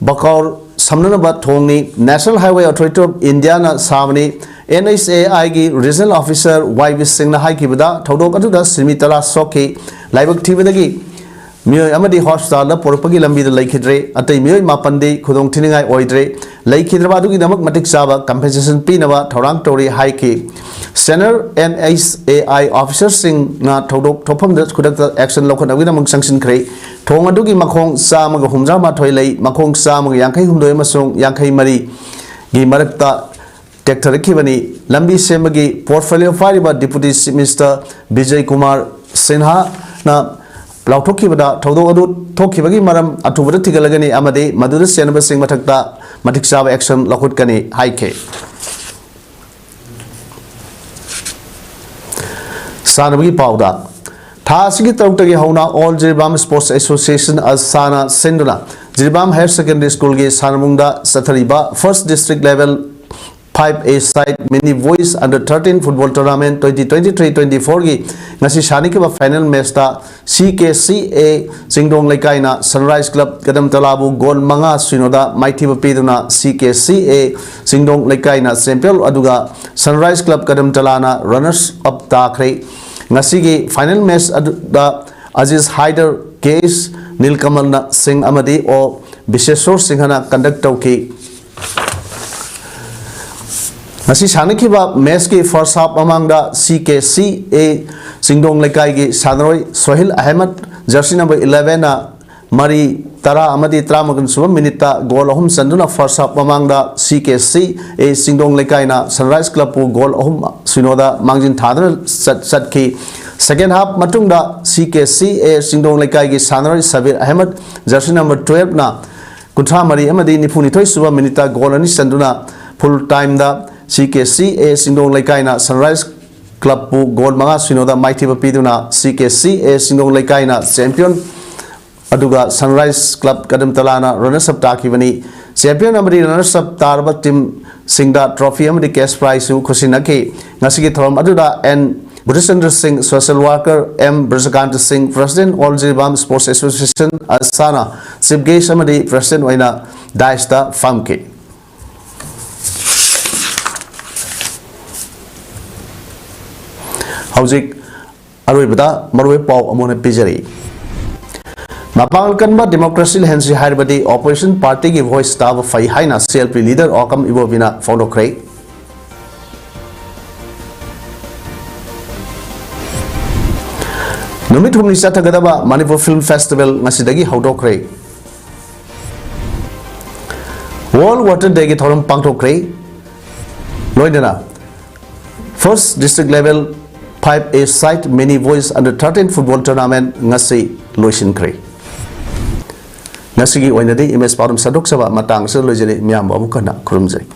ꯕꯀꯧꯔ ꯁꯝꯅꯅꯕ ꯊꯣꯡꯅꯤ꯫ National Highway Authority of Indiaꯅ ꯁꯥꯕꯅꯤ꯫ N H A Iꯒꯤ ꯔꯤꯖꯅꯦꯜ ꯑꯣꯐꯤꯁꯔ ꯋꯥꯏ ꯕꯤ ꯁꯤꯡꯅ ꯍꯥꯏꯈꯤꯕꯗ, ꯊꯧꯗꯣꯛ ꯑꯗꯨꯗ ꯁꯤꯟꯃꯤ ꯇꯔꯥ ꯁꯣꯛꯈꯤ꯫ ꯂꯥꯏꯕꯛ ꯊꯤꯕꯗꯒꯤ ꯃꯤꯑꯣꯏ ꯑꯃꯗꯤ ꯍꯣꯁꯄꯤꯇꯥꯜꯗ ꯄꯨꯔꯛꯄꯒꯤ ꯂꯝꯕꯤꯗ ꯂꯩꯈꯤꯗ꯭ꯔꯦ꯫ ꯑꯇꯩ ꯃꯤꯑꯣꯏ ꯃꯥꯄꯟꯗꯤ ꯈꯨꯗꯣꯡ ꯊꯤꯅꯤꯡꯉꯥꯏ ꯑꯣꯏꯗ꯭ꯔꯦ꯫ ꯂꯩꯈꯤꯗ꯭ꯔꯕ ꯑꯗꯨꯒꯤꯗꯃꯛ ꯃꯇꯤꯛ ꯆꯥꯕ ꯀꯝꯄꯦꯟꯁꯦꯁꯟ ꯄꯤꯅꯕ ꯊꯧꯔꯥꯡ ꯇꯧꯔꯤ ꯍꯥꯏꯈꯤ꯫ Senior N H A I ꯑꯣꯐꯤꯁꯔꯁꯤꯡꯅ ꯊꯧꯗꯣꯛ ꯊꯣꯛꯐꯝꯗ ꯈꯨꯗꯛꯇ ꯑꯦꯛꯁꯟ ꯂꯧꯈꯠꯅꯕꯒꯤꯗꯃꯛ ꯆꯪꯁꯤꯟꯈ꯭ꯔꯦ꯫ ꯊꯣꯡ ꯑꯗꯨꯒꯤ ꯃꯈꯣꯡ ꯆꯥꯝꯃꯒ ꯍꯨꯝꯗ꯭ꯔꯥ ꯃꯥꯊꯣꯏ ꯂꯩ, ꯃꯈꯣꯡ ꯆꯥꯝꯃꯒ ꯌꯥꯡꯈꯩ ꯍꯨꯝꯗꯣꯏ ꯑꯃꯁꯨꯡ ꯌꯥꯡꯈꯩ ꯃꯔꯤꯒꯤ ꯃꯔꯛꯇ ꯇꯦꯛꯊꯔꯛꯈꯤꯕꯅꯤ꯫ ꯂꯝꯕꯤ ꯁꯦꯝꯕꯒꯤ ꯄꯣꯔꯠꯐꯣꯂꯤꯑꯣ ꯄꯥꯏꯔꯤꯕ deputy chief minister Bijay Kumar ꯁꯤꯟꯍꯥꯅ ꯂꯥꯎꯊꯣꯛꯈꯤꯕꯗ, ꯊꯧꯗꯣꯛ ꯑꯗꯨ ꯊꯣꯛꯈꯤꯕꯒꯤ ꯃꯔꯝ ꯑꯊꯨꯕꯗ ꯊꯤꯒꯠꯂꯒꯅꯤ ꯑꯃꯗꯤ ꯃꯗꯨꯗ ꯆꯦꯟꯅꯕꯁꯤꯡ ꯃꯊꯛꯇ ꯃꯇꯤꯛ ꯆꯥꯕ ꯑꯦꯛꯁꯟ ꯂꯧꯈꯠꯀꯅꯤ ꯍꯥꯏꯈꯤ꯫ ꯁꯥꯟꯅꯕꯒꯤ ꯄꯥꯎꯗ, ꯊꯥ ꯑꯁꯤꯒꯤ ꯇꯔꯨꯛꯇꯒꯤ ꯍꯧꯅ ꯑꯣꯜ ꯖꯤꯔꯤꯕꯥꯝ ꯁ꯭ꯄꯣꯔꯠꯁ ꯑꯦꯁꯣꯁꯤꯌꯦꯁꯟ ꯑꯁꯥꯅ ꯁꯤꯟꯗꯨꯅ ꯖꯤꯔꯤꯕꯥꯝ ꯍꯥꯌꯔ ꯁꯦꯀꯦꯟꯗꯔꯤ ꯁ꯭ꯀꯨꯜꯒꯤ ꯁꯥꯟꯅꯕꯨꯡꯗ ꯆꯠꯊꯔꯤꯕ first district level five a side mini boys under thirteen football tournament twenty twenty three twenty ꯐꯣꯔꯒꯤ ꯉꯁꯤ ꯁꯥꯟꯅꯈꯤꯕ ꯐꯥꯏꯅꯦꯜ ꯃꯦꯆꯇ C K C A Chingdong ꯂꯩꯀꯥꯏꯅ ꯁꯟꯔꯥꯏꯁ ꯀ꯭ꯂꯕ ꯀꯗꯝꯇꯂꯥꯕꯨ ꯒꯣꯜ ꯃꯉꯥ ꯁꯤꯅꯣꯗ ꯃꯥꯏꯊꯤꯕ ꯄꯤꯗꯨꯅ C K C A Chingdong ꯂꯩꯀꯥꯏꯅ ꯆꯦꯝꯄꯤꯌꯟ, ꯑꯗꯨꯒ ꯁꯟꯔꯥꯏꯁ ꯀ꯭ꯂꯕ ꯀꯗꯝꯇꯂꯥꯅ ꯔꯅꯔꯁ ꯑꯞ ꯇꯥꯈ꯭ꯔꯦ꯫ ꯉꯁꯤꯒꯤ ꯐꯥꯏꯅꯦꯜ ꯃꯦꯆ ꯑꯗꯨꯗ ꯑꯖꯤꯖ ꯍꯥꯏꯗꯔ, ꯀꯦ ꯑꯦꯁ ꯅꯤꯜꯀꯃꯜꯅ ꯁꯤꯡ ꯑꯃꯗꯤ ꯑꯣ ꯕꯤꯁꯦꯁꯣꯔ ꯁꯤꯡꯍꯅ ꯀꯟꯗꯛ ꯇꯧꯈꯤ꯫ ꯉꯁꯤ ꯁꯥꯟꯅꯈꯤꯕ ꯃꯦꯆꯀꯤ ꯐꯥꯔꯁ ꯍꯥꯐ ꯃꯃꯥꯡꯗ ꯁꯤ ꯀꯦ ꯁꯤ ꯑꯦ ꯆꯤꯡꯗꯣꯡ ꯂꯩꯀꯥꯏꯒꯤ ꯁꯥꯟꯅꯔꯣꯏ ꯁꯣꯍꯤꯜ ꯑꯍꯃꯗ, ꯖꯔꯁꯤ ꯅꯝꯕꯔ ꯏꯂꯦꯚꯦꯟꯅ ꯃꯔꯤ, ꯇꯔꯥ ꯑꯃꯗꯤ ꯇꯔꯥꯃꯥꯄꯟ ꯁꯨꯕ ꯃꯤꯅꯤꯠꯇ ꯒꯣꯜ ꯑꯍꯨꯝ ꯆꯟꯗꯨꯅ ꯐꯥꯔꯁ ꯍꯥꯐ ꯃꯃꯥꯡꯗ ꯁꯤ ꯀꯦ ꯁꯤ ꯑꯦ ꯆꯤꯡꯗꯣꯡ ꯂꯩꯀꯥꯏꯅ ꯁꯟꯔꯥꯏꯁ ꯀ꯭ꯂꯕꯄꯨ ꯒꯣꯜ ꯑꯍꯨꯝ ꯁꯤꯅꯣꯗ ꯃꯥꯡꯖꯤꯟ ꯊꯥꯗꯨꯅ ꯆꯠ-, ꯆꯠꯈꯤ꯫ ꯁꯦꯀꯦꯟ ꯍꯥꯐ ꯃꯇꯨꯡꯗ ꯁꯤ ꯀꯦ ꯁꯤ ꯑꯦ ꯆꯤꯡꯗꯣꯡ ꯂꯩꯀꯥꯏꯒꯤ ꯁꯥꯟꯅꯔꯣꯏ ꯁꯕꯤꯔ ꯑꯍꯃꯗ, ꯖꯔꯁꯤ ꯅꯝꯕꯔ ꯇꯨꯌꯦꯜꯞꯅ ꯀꯨꯟꯊ꯭ꯔꯥ ꯃꯔꯤ ꯑꯃꯗꯤ ꯅꯤꯐꯨ ꯅꯤꯊꯣꯏ ꯁꯨꯕ ꯃꯤꯅꯤꯠꯇ ꯒꯣꯜ ꯑꯅꯤ ꯆꯟꯗꯨꯅ ꯐꯨꯜ ꯇꯥꯏꯝꯗ ꯁꯤ ꯀꯦ ꯁꯤ ꯑꯦ ꯆꯤꯡꯗꯣꯡ ꯂꯩꯀꯥꯏꯅ ꯁꯟꯔꯥꯏꯁ ꯀ꯭ꯂꯕꯄꯨ ꯒꯣꯜ ꯃꯉꯥ ꯁꯤꯅꯣꯗ ꯃꯥꯏꯊꯤꯕ ꯄꯤꯗꯨꯅ C K C A Chingdong ꯂꯩꯀꯥꯏꯅ ꯆꯦꯝꯄꯤꯌꯟ, ꯑꯗꯨꯒ ꯁꯟꯔꯥꯏꯁ ꯀ꯭ꯂꯕ ꯀꯗꯝꯇꯂꯥꯅ ꯔꯅꯔꯁ ꯑꯞ ꯇꯥꯈꯤꯕꯅꯤ꯫ ꯆꯦꯝꯄꯤꯌꯟ ꯑꯃꯗꯤ ꯔꯅꯔꯁ ꯑꯞ ꯇꯥꯔꯕ ꯇꯤꯝꯁꯤꯡꯗ ꯇ꯭ꯔꯣꯐꯤ ꯑꯃꯗꯤ ꯀꯦꯁ ꯄ꯭ꯔꯥꯏꯖꯁꯨ ꯈꯨꯠꯁꯤꯟꯅꯈꯤ꯫ ꯉꯁꯤꯒꯤ ꯊꯧꯔꯝ ꯑꯗꯨꯗ ꯑꯦꯟ ꯕꯨꯙꯆꯟꯗ꯭ꯔ ꯁꯤꯡ, social worker M Brajakanta Singh, president all Jiribam sports association ꯑꯁꯥꯅ ꯆꯤꯐ ꯒꯦꯁ꯭ꯠ ꯑꯃꯗꯤ ꯄ꯭ꯔꯁꯤꯗꯦꯟꯠ ꯑꯣꯏꯅ ꯗꯥꯏꯁꯇ ꯐꯝꯈꯤ꯫ ꯍꯧꯖꯤꯛ ꯑꯔꯣꯏꯕꯗ ꯃꯔꯨꯑꯣꯏꯕ ꯄꯥꯎ ꯑꯃꯨꯛ ꯍꯟꯅ ꯄꯤꯖꯔꯤ꯫ ꯃꯄꯥꯡꯒꯜ ꯀꯟꯕ democracy ꯂꯩꯍꯟꯁꯤ ꯍꯥꯏꯔꯕꯗꯤ opposition party ꯒꯤ voice ꯇꯥꯕ ꯐꯩ ꯍꯥꯏꯅ C L P leader ꯑꯣꯀꯝ ꯏꯕꯣꯕꯤꯅ ꯐꯣꯡꯗꯣꯛꯈ꯭ꯔꯦ꯫ ꯅꯨꯃꯤꯠ ꯍꯨꯝꯅꯤ ꯆꯠꯊꯒꯗꯕ ꯃꯅꯤꯄꯨꯔ Film Festival ꯉꯁꯤꯗꯒꯤ ꯍꯧꯗꯣꯛꯈ꯭ꯔꯦ꯫ World Water Day ꯒꯤ ꯊꯧꯔꯝ ꯄꯥꯡꯊꯣꯛꯈ꯭ꯔꯦ꯫ ꯂꯣꯏꯅꯅ First District Level five A side Mini Boys Under thirteen Football Tournament ꯉꯁꯤ ꯂꯣꯏꯁꯤꯟꯈ꯭ꯔꯦ꯫ ꯉꯁꯤꯒꯤ ꯑꯣꯏꯅꯗꯤ ꯏꯃꯦꯖ ꯄꯥꯎꯗꯝ ꯁꯟꯗꯣꯛꯆꯕ ꯃꯇꯥꯡ ꯑꯁꯤꯗ ꯂꯣꯏꯖꯔꯦ꯫ ꯃꯤꯌꯥꯝꯕꯨ ꯑꯃꯨꯛ ꯍꯟꯅ ꯈꯨꯔꯨꯝꯖꯔꯤ꯫